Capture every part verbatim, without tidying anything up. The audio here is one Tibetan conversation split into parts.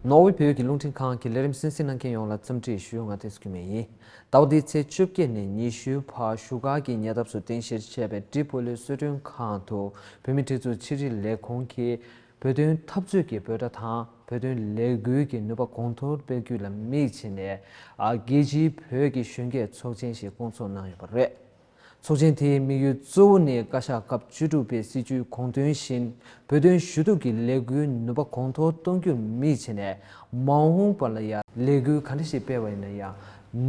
ནོར་ཝེ་བོད་ཀྱི་རླུང་འཕྲིན་ཁང་གི་ལས་རིམ་གསན་གཟིགས་གནང་མཁན་ཡོངས་ལ་འཚམས་འདྲི་ཞུ། ང་བསྟན་འཛིན་སྐྱིད་མེད་ཡིན། ཟླ་བ་འདིའི་ཚེས་བཅོ་བརྒྱད་ནས་ཉི་ཤུའི་བར་བཞུགས་སྒར་གྱི་ཉེ་འདབས་སུ་རྟེན་གཞིར་བྱས་པའི་ཏྲི་པོ་ལི་གསོལ་མགྲོན་ཁང་དུ་བོད་མིའི་སྒྲིག་འཛུགས་ཕྱི་དྲིལ་ལས་ཁུངས་ཀྱིས་བོད་དོན་འཐབ་རྩོད་ཀྱི་འབོད་སྒྲ་དང་བོད་དོན་ལས་འགུལ་གྱི་ནུས་པ་གོང་མཐོར་སྤེལ་རྒྱུ་ལ་དམིགས་བྱས་ནས། ཨ། རྒྱལ་སྤྱིའི་བོད་ཀྱི་གཞོན་སྐྱེས་ཚོགས་ཆེན་ཞིག་བསྐོང་ཚོགས་གནང་ཡོད་པ་རེད། ཚོགས་ཆེན་དེའི་དམིགས་ཡུལ་གཙོ་བོ་ནི་བཀའ་ཤག་སྐབས་བཅུ་དྲུག་པའི་སྲིད་བྱུས་དགོངས་དོན་བཞིན་བོད་དོན་ཞུ་གཏུག་གི་ལས་འགུལ་ནུས་པ་གོང་མཐོར་གཏོང་རྒྱུར་དམིགས་བྱས་ནས། མ་འོངས་པ་ལ་ཡང་ལས་འགུལ་ག་འདྲ་ཞིག་སྤེལ་བ་ཡིན་ན་ཡང་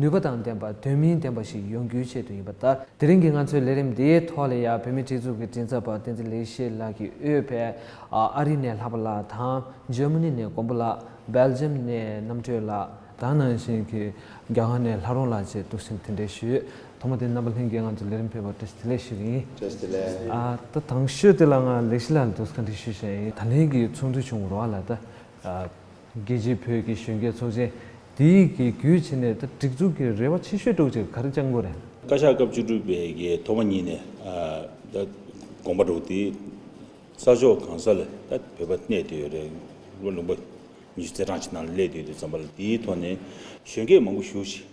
ནུས་པ་དང་ལྡན་པ་དོན་སྨིན་ལྡན་པ་ཞིག་ཡོང་རྒྱུའི་ཆེད་དུ་ཡིན་པ་ལྟར། དེ་རིང་གི་ང་ཚོའི་ལས་རིམ་འདིའི་ཐོག་ལ་ཡང་བོད་མིའི་སྒྲིག་འཛུགས་ཀྱི་མགྲིན་ཚབ་པ་བསྟན་འཛིན་ལེགས་བཤད་ལགས་ཀྱིས་དབུས་པའི་ཨ་རི་ནས་ལྷག་པ་ལགས་དང་། འཇར་མ་ནི་ནས་མགོན་པོ་ལགས། སྦེལ་ཇམ་ནས་རྣམ་གྲོལ་ལགས། ད་ནང་བཞིན་གྱི་རྒྱ་གར་ནས་ལྷ་རོང་ལགས་བཅས་ཐུགས་སེམས་དེ་འདྲའི་ཞུས། ཐོག་མ་དེ་རྣམ་པ་ལྷན་རྒྱས་ང་ཚོ་ལས་རིམ་ཕེབས་པར་བཀྲ་ཤིས་བདེ་ལེགས་ཞུ་གི་ཡིན། བཀྲ་ཤིས་བདེ་ལེགས། ཨ། ད་དང་ཤོས་དེ་ལ་ང་ལེགས་བཤད་ལགས་ལ་ཐུགས་བཀའ་འདྲི་ཞུ་བྱ་ཡིན། ད་ལན་གྱི་ཚོགས་འདུ་བྱུང་རོགས་ལ། ད་ཨ་རྒྱལ་སྤྱིའི་བོད་ཀྱི་གཞོན་སྐྱེས་ཚོགས་ཆེན་དེའི་གི་བརྒྱུད་བྱས་ནས་ད་སྒྲིག་འཛུགས་ཀྱི་རེ་བ་ཆེ་ཤོས་འདྲ་བོ་ཅིག་ག་རེ་བཅང་དགོས་རེད། བཀའ་ཤག་སྐབས་བཅུ་དྲུག་པའི་གི་ཐོག་མ་ཉིད་ནས་ཨ་ད་དགོངས་པ་འདྲ་བོ་དེ། ས་ཕྱོགས་གང་ས་ལ་ད་བོད་པ་གནས་བསྡད་ཡོད་རེད། ལོ་ལུང་པ་ཉི་ཤུ་རྩ་གྲངས་ཅིག་ནང་ལ་སླེབས་བསྡད་ཡོད་དུས་ཙམ་པ་ལ། དེའི་ཐོག་ནས་གཞོན་སྐྱེས་མང་པོ་ཞེ་པོ་ཅིག་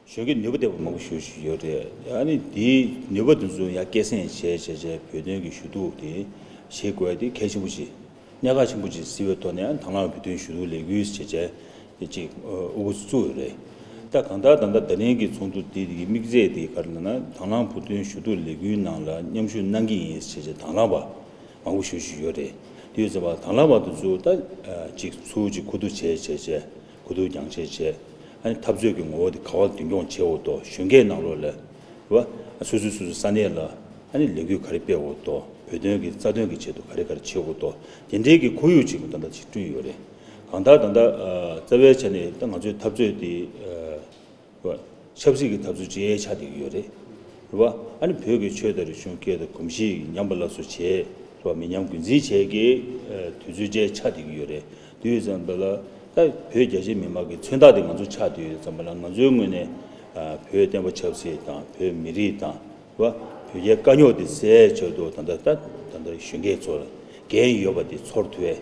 གཞོན་སྐྱེས་ནུས་པ་ལྡན་པ་མང་པོ་ཞེ་པོ་ཅིག་ཡོད་རེད། ཨ་ནི་དེའི་ནུས་པ་དེ་ཚོ་ཡར་སྐྱེད་སྲིང་བྱས་བྱས་བྱས་བོད་དོན་གྱི་ཞུ་གཏུག་དེ་བྱེད་དགོས་དེ་གལ་ཆེན་པོ་ཅིག་གནད་འགག་ཆེན་པོ་ཅིག་གཟིགས་པའི་ཐོག་ནས། ཨ་ནི་དང་བླངས་བོད་དོན་ཞུ་གཏུག་ལས་འགུལ་ཟེར་བྱས་དེ་ཅིག་དབུ་འཛུགས་བཙུགས་ཡོད་རེད། ད་གང་ལྟར་ད་ལྟ་དེ་རིང་གི་ཚོགས་འདུ་དེ་དེ་གི་དམིགས་ཚད་དེ་ག་རེ་ལབ་ན། དང་བླངས་བོད་དོན་ཞུ་གཏུག་ལས་འགུལ་ནང་ལ་མཉམ་ཞུགས་གནང་གི་ཡིན་ཟེར་བྱས་དང་བླངས་པ་མང་པོ་ཞེ་པོ་ཅིག་ཡོད་རེད། དེ་ཡོད་ཙམ་པ་དང་བླངས་པ་དེ་ཚོ་ད་ཅིག་ཚུར་ཅིག་གོ་བསྡུར་བྱས་བྱས་བྱས། གོ་བསྡུར་རྒྱང་བཤད་བྱས། ཨ་ནི་འཐབ་རྩོད་ཀྱི་ངོ་བོ་དེ་ག་པར་མདུན་སྐྱོང་བྱེད་འོས་ཐོག་གཞོན་སྐྱེས་ནང་ལོགས་ལ་བ། སོ་སོའི་སོ་སོའི་ས་གནས་ལ་ཨ་ནི་ལས་འགུལ་ག་རེ་སྤེལ་འོས་ཐོག་བོད་དོན་གྱི་རྩ་དོན་གྱི་ཆེད་དུ་ག་རེ་ག་རེ་བྱེད་འོས་ཐོག་དེ་འདྲའི་གི་ཁོར་ཡུག་ཅིག་ད་ལྟ་ཅིག་བསྐྲུན་ཡོད་རེད། གང་ལྟར་ད་ལྟ་རྩ་བའི་ཆ་ནས་ད་ང་ཚོའི་འཐབ་རྩོད་དེ་བ། ཆབ་སྲིད་ཀྱི་འཐབ་རྩོད་ཅིག་ཆགས་བསྡད་ཀྱི་ཡོད་རེད། རེད་བ། ཨ་ནི་བོད་ཀྱི་ཆོས་དང་རིག་གཞུང་སྐད་དང་གོམས་གཤིས་ཉམས་པ་སླར་གསོ་བྱས། རེད་བ། མི་ཉམས་རྒུད་འཛིན་བྱེད་ཀྱི་དུས་ཚོད་ཅིག་ཆགས་བསྡད་ཀྱི་ཡོད་རེད། དུས་ཙམ་པ་ལ་ད་བོད་རྒྱ་ཆེའི་མི་མང་གི་མཚོན་རྟགས་དེ་ང་ཚོ་ཆགས་བསྡད་ཡོད་ཙམ་པ་ལ། ང་ཚོའི་ངོས་ནས་བོད་བསྟན་པ་ཆབ་སྲིད་དང་བོད་མི་རིགས་དང་། བ། བོད་རྒྱའི་དཀའ་རྙོག་དེ་སེལ་ཆེད་དུ་ད་ལྟ་ད་ད་ལྟ་གཞོན་སྐྱེས་ཚོར་འགན་ཡོད་པ་དེ་ཚོར་ཐུབ་པའི།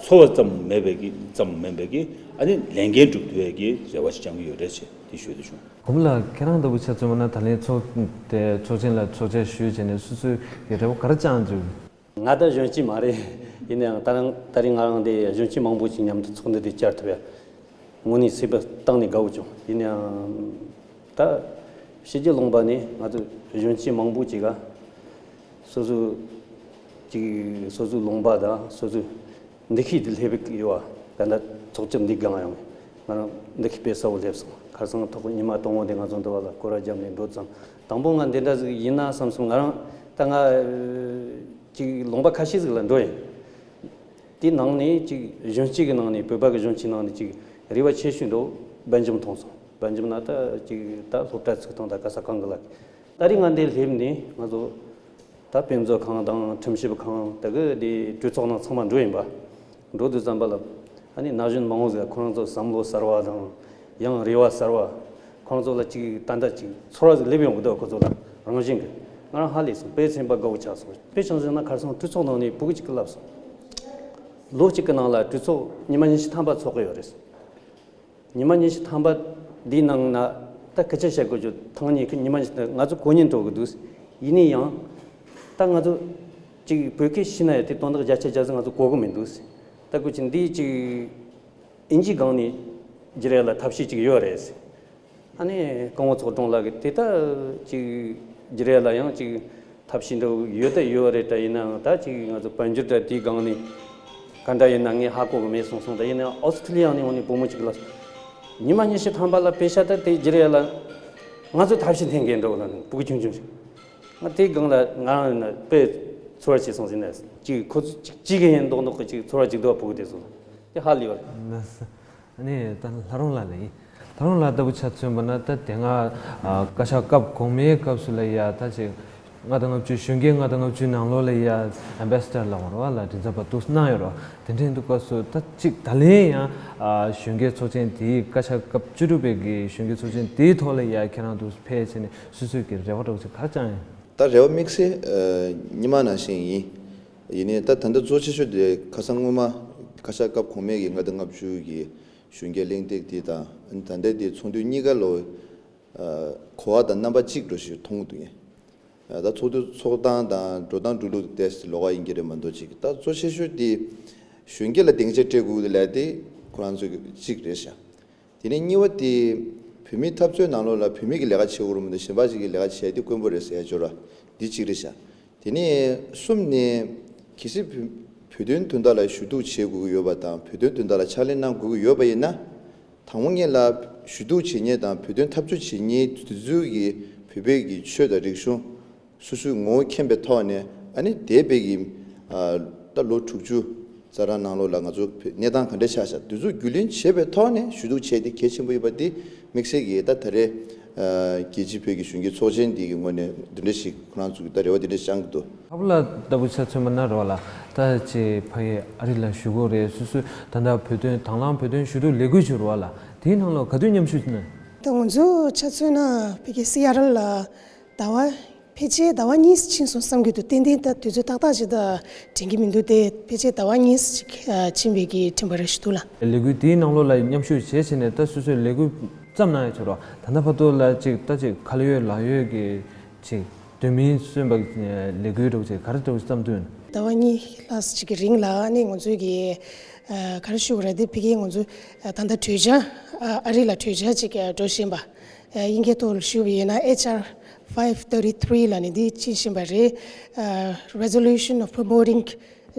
ཚོར་བ་ཙམ་མེད་པའི་གི་ཙམ་མིན་པའི་གི་ཨ་ནི་ལས་འགན་སྒྲུབ་ཐུབ་པའི་གི་རེ་བ་ཞིག་བཅང་གི་ཡོད་རེད་ཅེས་དེ་ཞུ་འདོད་བྱུང་། གོང་ལ་ཁྱེད་རང་ལྟ་བུ་ཆ་མཚོན་པ་ན། ད་ལན་ཚོགས་དེ་ཚོགས་ཆེན་ལ་ཚོགས་བཅར་ཞུས་བྱས་ནས་སོ་སོའི་གི་རེ་བ་ག་རེ་བཅངས་འདུག་ང་ད་གཞོན་སྐྱེས་མ་རེད། ཡིན་ནའང་ད་རང་ད་རིང་ང་རང་དེ་གཞོན་སྐྱེས་མང་པོ་ཞིག་མཉམ་དུ་ཚོགས་འདུ་དེ་བཅར་ཐུབ་ཡ། དངོས་གནས་སེམས་པ་གཏིང་ནས་དགའ་བོ་བྱུང་། ཡིན་ནའང་ད་ཕྱི་རྒྱལ་ལུང་པ་ནས་ང་ཚོ་གཞོན་སྐྱེས་མང་པོ་ཅིག་ག་སོ་སོ་ཅིག་སོ་སོའི་ལུང་པ་དང་སོ་སོའི་འདུ་ཤེས་དེ་སླེབས་ཀྱི་ཡོད་པ། ད་ལྟ་ཚོགས་ཆེན་འདི་སྒང་ཡང་ང་རང་འདུ་ཤེས་དཔེ་གསལ་བོ་སླེབས་སོང་། ཁ་སང་ཐོག་ཉི་མ་དང་པོ་དེ་ང་ཚོ་འདི་བ་ལ་སྐོར་ར་བརྒྱབ་ནས་འགྲོ་ཙང་། དང་པོ་ང་འདི་འདྲ་ཟིག་ཡིན་ན་བསམ་སོང་། ང་རང་ད་ང་ཅིག་ལུང་པ་ཁ་ཤས་ཟིག་ལ་འགྲོ་ཡིན། དེའི་ནང་ནས་ཅིག་གཞོན་སྐྱེས་ཀྱི་ནང་ནས། བོད་པ་གི་གཞོན་སྐྱེས་ནང་ནས་ཅིག་རེ་བ་ཆེ་ཤོས་འདྲ་བོ་སྦེལ་ཇམ་མཐོང་སོང་། སྦེལ་ཇམ་ན་ད་ཅིག་ད་སློབ་གྲྭ་ཚུགས་སྟངས་དང་ག་ས་གང་གི་ལ། ད་རེས་ང་འདིར་སླེབས་ནས་ང་ཚོ་ད་དཔེ་མཛོད་ཁང་དང་ཁྲིམས་ཞིབ་ཁང་དེ་གི་དེ་གྲོས་ཚོགས་ནང་ཚང་མ་འགྲོ་ཡིན་པ། འགྲོ་དུས་ཙམ་པ་ལ་ཨ་ནི་ན་གཞོན་མང་བོ་ཟིག་ཁོ་རང་ཚོ་བསམ་བློ་གསར་བ་དང་ཡང་རེ་བ་གསར་བ། ཁོ་རང་ཚོ་ལ་ཅིག་ད་ལྟ་ཅིག་ཚོར་བ་ཟིག་སླེབས་ཡོང་གི་འདུག་ཁོ་ཚོ་ལ་རང་བཞིན་གི། ང་རང་ཧ་ལས་སོང་། དཔེ་སེམས་པ་དགའ་བོ་ཆགས་སོང་། དཔེ་ཆ་བཞག་ན་ཁ་སང་གྲོས་ཚོགས་ནང་ནས་ཕྲུ་གུ་གཅིག་གིས་ལབ་སོང་། ལོ་གཅིག་གི་ནང་ལ་གྲོས་ཚོགས་ཉི་མ་ཉི་ཤུ་ཐམ་པ་ཚོགས་ཀྱི་ཡོད་རེད། ཉི་མ་ཉི་ཤུ་ཐམ་པ་འདིའི་ནང་ན་ད་སྐད་ཆ་བཤད་དགོས་རྒྱུ་ཐང་ཉིད་ཀྱི་ཉི་མ་ཉི་ཤུ། ང་ཚོ་གོ་ཉན་འགྲོ་གི་འདུག་ཡིན་ན་ཡང་ད་ང་ཚོ་ཅིག་བོད་སྐད་ཤེས་ན་ཡང་དེ་དོན་དག་བརྒྱ་ཆ་བརྒྱ་ཟིག་ང་ཚོ་གོ་གི་མི་འདུག་ད་ཁོ་ཅིག་འདིའི་ཅིག་ཨིན་ཇིའི་སྒང་ནས་བསྒྱུར་ཡ་ལ་ཐབས་ཤེས་ཅིག་ཡོད་རེད། ཨ་ནི་སྐུ་ངོ་ཚོགས་དྲུང་ལགས་ཀྱིས་དེ་ལྟར་ཅིག་བསྒྱུར་ཡ་ལ་ཡང་ཅིག་ཐབས་ཤེས་འདྲ་བོ་ཡོད་ད་ཡོད་རེད། ད་ཡིན་ནའང་ད་ཅིག་ང་ཚོ་དཔལ་འབྱོར་དང་དེའི་སྒང་ནས་ག་འདྲ་ཡིན་ན་ངས་ཧ་གོ་གི་མེད་གསུངས་སོང་། ད་ཡིན་ནའང་ཨོ་སི་ཁྲི་ལི་ཡ་ནས་འོང་ནས་བུ་མོ་ཅིག་ལ་ཉི་མ་ཉི་ཤུ་ཐམ་པ་ལ་དཔེ་ཆ་ད་དེ་བསྒྱུར་ཡ་ལ་ང་ཚོ་ཐབས་ཤེས་འཐེན་མཁན་འདྲ་བོ་ལ་ནི་ཕྲུ་གུ་ཆུང་ཆུང་ཞིག་ང་དེའི་སྒང་ལ་ང་རང་ཡིན་ན་དཔེ་ཚོར་བ་བྱས་སོང་ཟེར་ན། ཅིག་ཁོ་ཚོ་ཅིག་ཅིག་གི་ཡིན་མདོག་མདོག་གི་ཅིག་ཚོར་བ་ཅིག་འདུག་བ། ཕྲུ་གུ་དེ་ཚོ་ལ་དེ་ཧ་ལས་པ་རེད། ཨ་ནི་ད་ལྷ་རུང་ལགས་ལ་ཡིན། ལྷ་རུང་ལགས་ལྟ་བུ་ཆ་མཚོན་པ་ན། ད་དེ་སྔ་ཨ་བཀའ་ཤག་སྐབས་གོང་མའི་སྐབས་སུ་ལ་ཡ་ད་ཅིག་ལྔ་དང་ལྔ་བཅུ། གཞོན་སྐྱེས་ལྔ་དང་ལྔ་བཅུ་ནང་ལོགས་ལ་ཡ་ཨེམ་བེ་སི་ཌར་ལབ་དགོས་རེད་བ་ལ། མགྲིན་ཚབ་པ་འདུག་གནང་ཡོད་རེད་བ། དེ་འདྲ་ཡིན་དུས་སྐབས་སུ་ད་ཅིག་ད་ལན་ཡང་ཨ་གཞོན་སྐྱེས་ཚོགས་ཆེན་དེའི། བཀའ་ཤག་སྐབས་བཅུ་དྲུག་པའི་གི་གཞོན་སྐྱེས་ཚོགས་ཆེན་དེའི་ཐོག་ལ་ཡ་ཁྱེད་རང་འདུག་ཕེབས་བྱས་ནས་སོ་སོའི་གི་རེ་བ་འདྲ་བོ་ཅིག་ག་རེ་བཅངས་ཡོད། ད་རེ་བ་དམིགས་བསལ་ཨ་ཉི་མ་ནང་བཞིན་ཡིན། ཡིན་ནའི་ད་ད་ལྟ་གཙོ་ཆེ་ཤོས་དེ་ཁ་སང་སྔོན་མ་ བཀའ་ཤག་སྐབས་གོང་མའི་གི་ལྔ་བདུན་ལྔ་བཅུ་གི་གཞོན་སྐྱེས་གླེང་སྟེགས་འདི་དང་ད་ལྟའི་འདི་ཚོགས་འདུ་གཉིས་ཀ་ལོ་གོ་བ་དང་རྣམ་པ་གཅིག་འགྲོ་ཞིག་མཐོང་འདུག་ཡིན། ད་ཚོགས་འདུ་ཚོགས་སྟངས་དང་འགྲོ་སྟངས་འགྲོ་ལུགས་ཏོག་ཙམ་ལོགས་ཀ་ཡིན་གྱི་རེད་མ་གཏོགས་ཅིག་ད་གཙོ་ཆེ་ཤོས་དེ་གཞོན་སྐྱེས་ལ་སྡིངས་ཆ་སྤྲད་དགོས་ལས་དེ་ཁོ་རང་ཚོ་གཅིག་རེད་ཤག་དེ་ནས་གཉིས་པ་དེ་བོད་མིའི་འཐབ་རྩོད་ནང་ལོགས་ལ་བོད་མི་གི་ལས་ཀ་བྱེད་དགོས་རེད་མ་གཏོགས་གཞན་པ་ཅིག་གི་ལས་ཀ་བྱས་དེ་དཀོན་པོ་རེད་ཟེར་ཡ་སྦྱོར་བ་འདི་གཅིག་རེད་ཤག་དེ་ནས་གསུམ་ནས་གལ་སྲིད་བོད་བོད་དོན་དོན་དག་ལ་ཞུ་གཏུག་བྱེད་དགོས་ཀྱི་ཡོད་པ་དང་བོད་དོན་དོན་དག་ལ་ཕྱག་ལས་གནང་དགོས་ཀྱི་ཡོད་པ་ཡིན་ན། དང་པོ་ཉིད་ལ་ཞུ་གཏུག་བྱེད་མཁན་དང་བོད་དོན་འཐབ་རྩོད་བྱེད་མཁན་དེ་ཚོའི་གི་བོད་པའི་གི་ཆོས་དང་རིག་གཞུང་སོ་སོའི་ངོ་བོ་མཁྱེན་པའི་ཐོག་ནས་ཨ་ནི་འདས་པའི་གི་ཨ་ད་ལོ་དྲུག་ཅུ་རྩ་གྲངས་ནང་ལོགས་ལ་ང་ཚོ་བོད་གནས་སྟངས་ག་འདྲ་ཆགས་ཤག་དེ་ཚོ་རྒྱུས་ལོན་བྱས་པའི་ཐོག་ནས་ཞུ་གཏུག་བྱས་ཏེ་གལ་ཆེན་པོ་ཡིན་པ་འདི་དམིགས་བསལ་གྱིས་ད་ད་རེས་ཨ་རྒྱལ་སྤྱིའི་བོད་ཀྱི་གཞོན་སྐྱེས་ཚོགས་ཆེན་འདི་གི་ངོས་ནས་འདི་འདྲ་ཞིག་ཁོ་རང་ཚོ་གི་ད་རེ་བ་འདི་འདྲ་བཅངས་ཀྱི་འདུག་ཁ་པར་ལ་ལྟ་བུ་ཆ་མཚོན་པ་ན་རེད་བ་ལ། ད་ཅེ་ཕ་ཡི་ཨ་རི་ལ་བཞུགས་གོ་རེད། སོ་སོའི་ད་ལྟ་བོད་དོན་དང་བླངས་བོད་དོན་ཞུ་གཏུག་ལས་འགུལ་ཅིག་རེད་བ་ལ། དེའི་ནང་ལ་ག་དུས་མཉམ་ཞུགས་ནས། ད་ང་ཚོ་ཆ་མཚོན་ན་ཕ་གི་སི་ཨ་རལ་ལ་ཟླ་བ་ཕལ་ཆེར་ཟླ་བ་གཉིས་ཕྱིན་སོང་བསམ་གྱི་འདུག་ཏན་ཏན་ད་དུས་ཚོད་ཏག་ཏག་ཅིག་ད་དྲན་གྱི་མི་འདུག་དེ་ཕལ་ཆེར་ཟླ་བ་གཉིས་ཅིག་ཕྱིན་པའི་གི་དྲན་པ་རེ་ཞིག་འདུག་ལ། ལས་འགུལ་དེའི་ནང་ལོགས་ལ་མཉམ་ཞུགས་བྱས་བྱས་ནས་ད་སོ་སོའི་ལས་འགུལ་བརྩམས་གནང་ཡ་ཆོག་རོགས། ད་ལྟ་བར་དུ་ལ་ཅིག་ད་ཅིག་ཁ་ལ་ཡོད་ལག་ཡོད་ཀྱི་ཅིག་དོན་མིན་སོན་པ་ལས་འགུལ་འགྲོ་ཅིག་ག་རེ་འགྲོ་བསམ་དོན། ཟླ་བ་གཉིས་ལྷག་ཅིག་གི་རིང་ལ་ནི་ང་ཚོའི་གི་ཨ་ག་རེ་ཞུ་དགོས་རེད་དེ་ཕ་གིའི་ང་ཚོ་ཨ་ད་ལྟ་གྲོས་འཆར་ཨ་ཨ་རི་ལ་གྲོས་འཆར་ཅིག་འགྲོ་བཞིན་པ། ཨ་དབྱིན་སྐད་ཐོག་ལ་ཞུ་བ་ཡིན་ན་H R five thirty-three ལ་ནི་འདི་ཕྱིན་བཞིན་པ་རེད། ཨ་Resolution of Promoting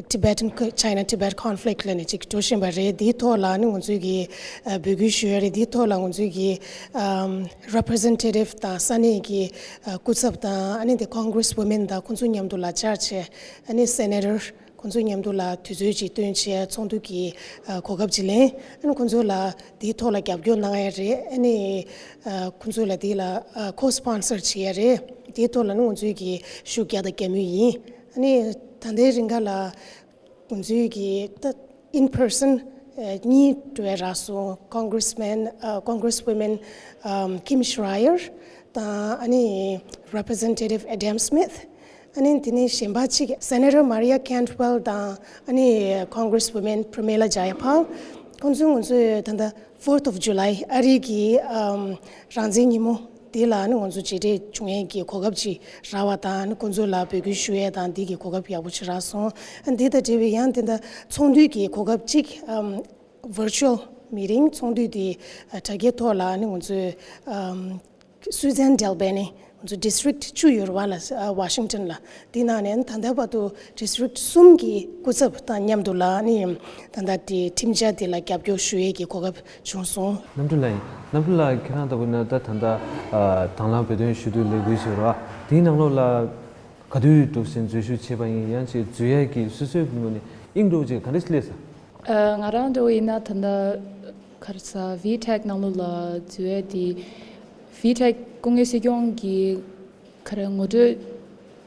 Tibetan China Tibet Conflict ལ་ནི་ཅིག་འགྲོ་བཞིན་པ་རེད། འདིའི་ཐོག་ལ་ནི་ང་ཚོའི་གི་ཨ་འབོད་སྐུལ་ཞུ་ཡ་རེད། འདིའི་ཐོག་ལ་ང་ཚོའི་གི་ཨམ་Representative དང་ས་གནས་ཀྱི་ཨ་སྐུ་ཚབ་དང་ཨ་ནི་དེ་Congress Women དང་ཁོང་ཚོ་མཉམ་དུ་ལ་བཅར་བྱས་ཨ་ནི་Senator ཁོང་ཚོ་མཉམ་དུ་ལ་དུས་ཚོད་ཅིག་བཏོན་བྱས་ཚོགས་འདུ་གི་ཨ་གོ་སྐབས་ཅིག་ལེན། ཨ་ནི་ཁོང་ཚོ་ལ་དེའི་ཐོག་ལ་རྒྱབ་སྐྱོར་གནང་ཡ་རེད། ཨ་ནི་ཨ་ཁོང་ཚོ་ལ་དེ་ལ་ཨ་co-sponsor བྱེད་ཡ་རེད། དེའི་ཐོག་ལ་ནི་ང་ཚོའི་གི་ཤུགས་རྒྱག་དང་རྒྱག་མུས་ཡིན། ཨ་ནི་ད་ལྟའི་རིང་ག་ལ་ང་ཚོའི་གི་ད་in person ཨ་གཉིས་འགྲོ་ཡ་རག་སོང་། Congressman ཨ་Congresswomen ཨམ་Kim Schreier དང་ཨ་ནི་Representative Adam Smith ཨ་ནི་དེ་ནས་གཞན་པ་གཅིག་Senator Maria Cantwell དང་ཨ་ནི་Congresswoman Pramila Jayapal ཁོང་ཚོས་ང་ཚོས་ད་ལྟ་Fourth of July ཨ་རི་གི་ཨམ་རང་བཙན་ཉིན་མོ་དེ་ལ་ཨ་ནི་ང་ཚོ་མཇལ་འཕྲད་བྱུང་ཡས་ཀྱི་གོ་སྐབས་ཅིག་རག་པ་དང་ཨ་ནི་ཁོང་ཚོ་ལ་འབོད་སྐུལ་ཞུ་ཡས་དང་འདི་གི་གོ་སྐབས་ཡག་པོ་ཅིག་རག་སོང་། ཨ་འདི་དང་འབྲེལ་བའི་ཡང་དེ་འདྲ་ཚོགས་འདུའི་གི་གོ་སྐབས་ཅིག་ཨམ་virtual meeting ཚོགས་འདུ་དེ་ཨ་དྲ་རྒྱའི་ཐོག་ལ་ཨ་ནི་ང་ཚོས་ཨམ་Suzanne Delbaney ང་ཚོ་district བཅུ་ཡོད་རེད་བ་ལ། ཨ་Washington ལ། དེ་ནང་ནས་ད་ལྟ་བར་དུ་district གསུམ་གྱི་སྐུ་ཚབ་དང་མཉམ་དུ་ལ་ནི་ད་ལྟ་དེ་ཁྲིམས་འཆར་དེ་ལ་རྒྱབ་སྐྱོར་ཞུ་ཡས་ཀྱི་གོ་སྐབས་བྱུང་སོང་། རྣམ་གྲོལ་ལགས་ཡིན། རྣམ་གྲོལ་ལགས་ཁྱེད་རང་ལྟ་བུ་ན་ད་ད་ལྟ་ཨ་དང་བླངས་བོད་དོན་ཞུ་གཏུག་ལས་འགུལ་ཞིག་རེད་བ། དེའི་ནང་ལོགས་ལ་ག་དུས་འདུག་སེ་འཛུལ་ཞུགས་བྱས་པ་ཡིན། ཡང་ཅིག་འཛུལ་ཡས་ཀྱི་སོ་སོའི་ངོས་ནས་དབྱིངས་འགྲོ་ཅིག་ག་འདྲ་ཞིག་སླེབས་སོང་། ཨ་ང་རང་འདྲ་བོ་ཡིན་ན་ད་ལྟ་ག་རེ་ཟ་VTAC ནང་ལོགས་ལ་འཛུལ་ཡས་དེ་VTAC སྐུ་ངོ་སྲིད་སྐྱོང་གིས་ག་རེ་ངོ་སྤྲོད་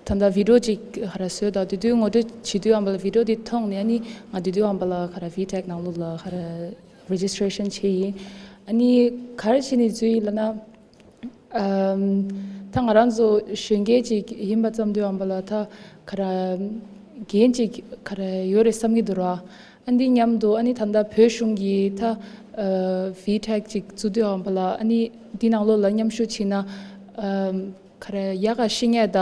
ད་ལྟ་video ཅིག་ག་རེ་བཟོས་དང་དེ་དུས་ངོ་སྤྲོད་བྱེད་དུས་ཨམ་པ་ལ་video དེ་མཐོང་ནས་ཨ་ནི་ང་དེ་དུས་ཨམ་པ་ལ་ག་རེ་VTAC ནང་ལོགས་ལ་ག་རེ་registration བྱས་ཡིན། ཨ་ནི་ག་རེ་བྱས་ནས་འཛུལ་ཡིན་ལབ་ན། ཨམ། ད་ང་རང་ཚོ་གཞོན་སྐྱེས་ཅིག་ཡིན་པ་ཙམ་དུ་ཡང་པ་ལ་ད་ག་ར་འགན་ཅིག་ག་ར་ཡོད་རེད་བསམ་གྱི་འདུག་ར། ཨ་འདི་མཉམ་དུ་ཨ་ནི་ད་ལྟ་བོད་གཞུང་གིས་ད་ཨ་VTAC ཅིག་བཙུགས་དུས་ཡང་པ་ལ་ཨ་ནི་འདི་ནང་ལོགས་ལ་མཉམ་ཞུགས་བྱས་ན་ཨམ་ག་ར་ཡག་ག་ཤེས་ངེས་ད།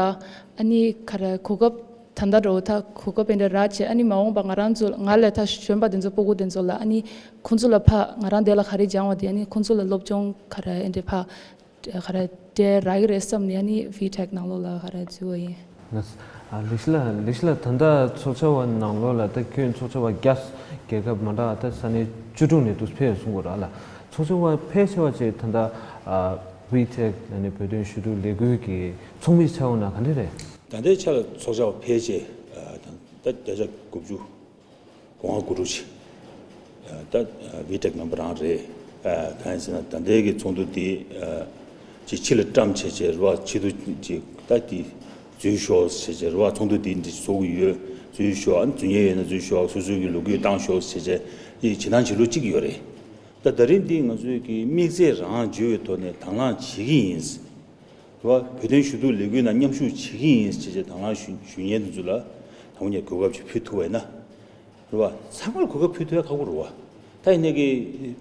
ཨ་ནི་ག་ར་གོ་སྐབས་ད་ལྟ་འགྲོ་ད་གོ་སྐབས་དེ་འདྲ་རག་བྱས་ཨ་ནི་མ་འོངས་པ་ང་རང་ཚོ་ང་ལས་ད་གཞོན་པ་དེ་ཚོ་སྤུ་གུ་དེ་ཚོ་ལ་ཨ་ནི་ཁོང་ཚོ་ལ་ཕ་ང་རང་དེ་ལ་ག་རེ་སྦྱང་བ་དེ་ཨ་ནི་ཁོང་ཚོ་ལ་སློབ་སྦྱོང་ག་ར་ཨེ་འདྲ་ཕ། ག་རེ་དེ་རག་གི་རེད་བསམ་ནས་ཨ་ནི་VTAC ནང་ལོགས་ལ་ག་རེ་འཛུལ་བ་ཡིན། ལགས་སོ། ཨ་ལེགས་བཤད་ལགས། ལེགས་བཤད་ལགས། ད་ལྟ་ཚོགས་བཅར་བ་ནང་ལོགས་ལ་ད་ཁྱོད་ཚོགས་བཅར་བ་བརྒྱ། རྒྱལ་ཁབ་མ་འདྲ་ད་ས་གནས་བཅུ་དྲུག་ནས་འདུག་ཕེབས་གསུང་གི་རེད་ལ། ཚོགས་བཅར་བ་ཕལ་ཆེ་བ་ཅིག་ད་ལྟ་ཨ་VTAC ལ་ནི་བོད་དོན་ཞུ་གཏུག་ལས་འགུལ་གྱི་ཚོགས་མི་ཆགས་འོང་ན་ག་འདྲ་རེད། ད་ལྟའི་ཆ་ལ་ཚོགས་བཅར་བ་ཕལ་ཆེ་ཨ་ད་ད་བརྒྱ་ཆ་དགུ་བཅུ། གོང་དགུ་ཕྲུག་ཅིག་ད་VTAC མེམ་བར་རང་རེད། གང་ཡིན་ཟེར་ན་ད་ལྟའི་གི་ཚོགས་འདུ་འདི་ཅིག་ཕྱི་ལ་བཀྲམ་བྱས་བྱས་རེད་བ། ཕྱི་དུ་ཅིག་ད་འདི་འཛུལ་ཤོག་ཟེར་བྱས་རེད་བ། ཚོགས་འདུ་འདི་འདི་བཟོ་གི་ཡོད། འཛུལ་ཤོག་ཨ་ནི་འཛུལ་མཁན་ཡོད་ན་འཛུལ་ཤོག་སོ་སོའི་གི་ལོ་རྒྱུས་བཏང་ཤོག་ཟེར་བྱས་ཅིག་བྱེད་སྟངས་བྱེད་ལུགས་གཅིག་ཡོད་རེད། ད་ད་རིང་འདི་ང་ཚོའི་གི་དམིགས་བསལ་རང་བརྗོད་པའི་ཐོག་ནས་དང་བླངས་བྱེད་ཀྱི་ཡིན། རེད་བ། བོད་དོན་ཞུ་གཏུག་ལས་འགུལ་ནང་མཉམ་ཞུགས་བྱེད་ཀྱི་ཡིན་ཟེར་བྱས་དང་བླངས་ཞུ་ཞུ་མཁན་དེ་ཚོ་ལ་དང་པོ་ནས་གོ་སྐབས་ཅིག་ཕུལ་ཐུབ་པ་ཡིན་ན། རེད་བ། ཚང་མར་གོ་སྐབས་ཕུལ་ཐུབ་ཡ་ཁག་པོ་རེད་བ། ད་ཡིན་ནའི་གི་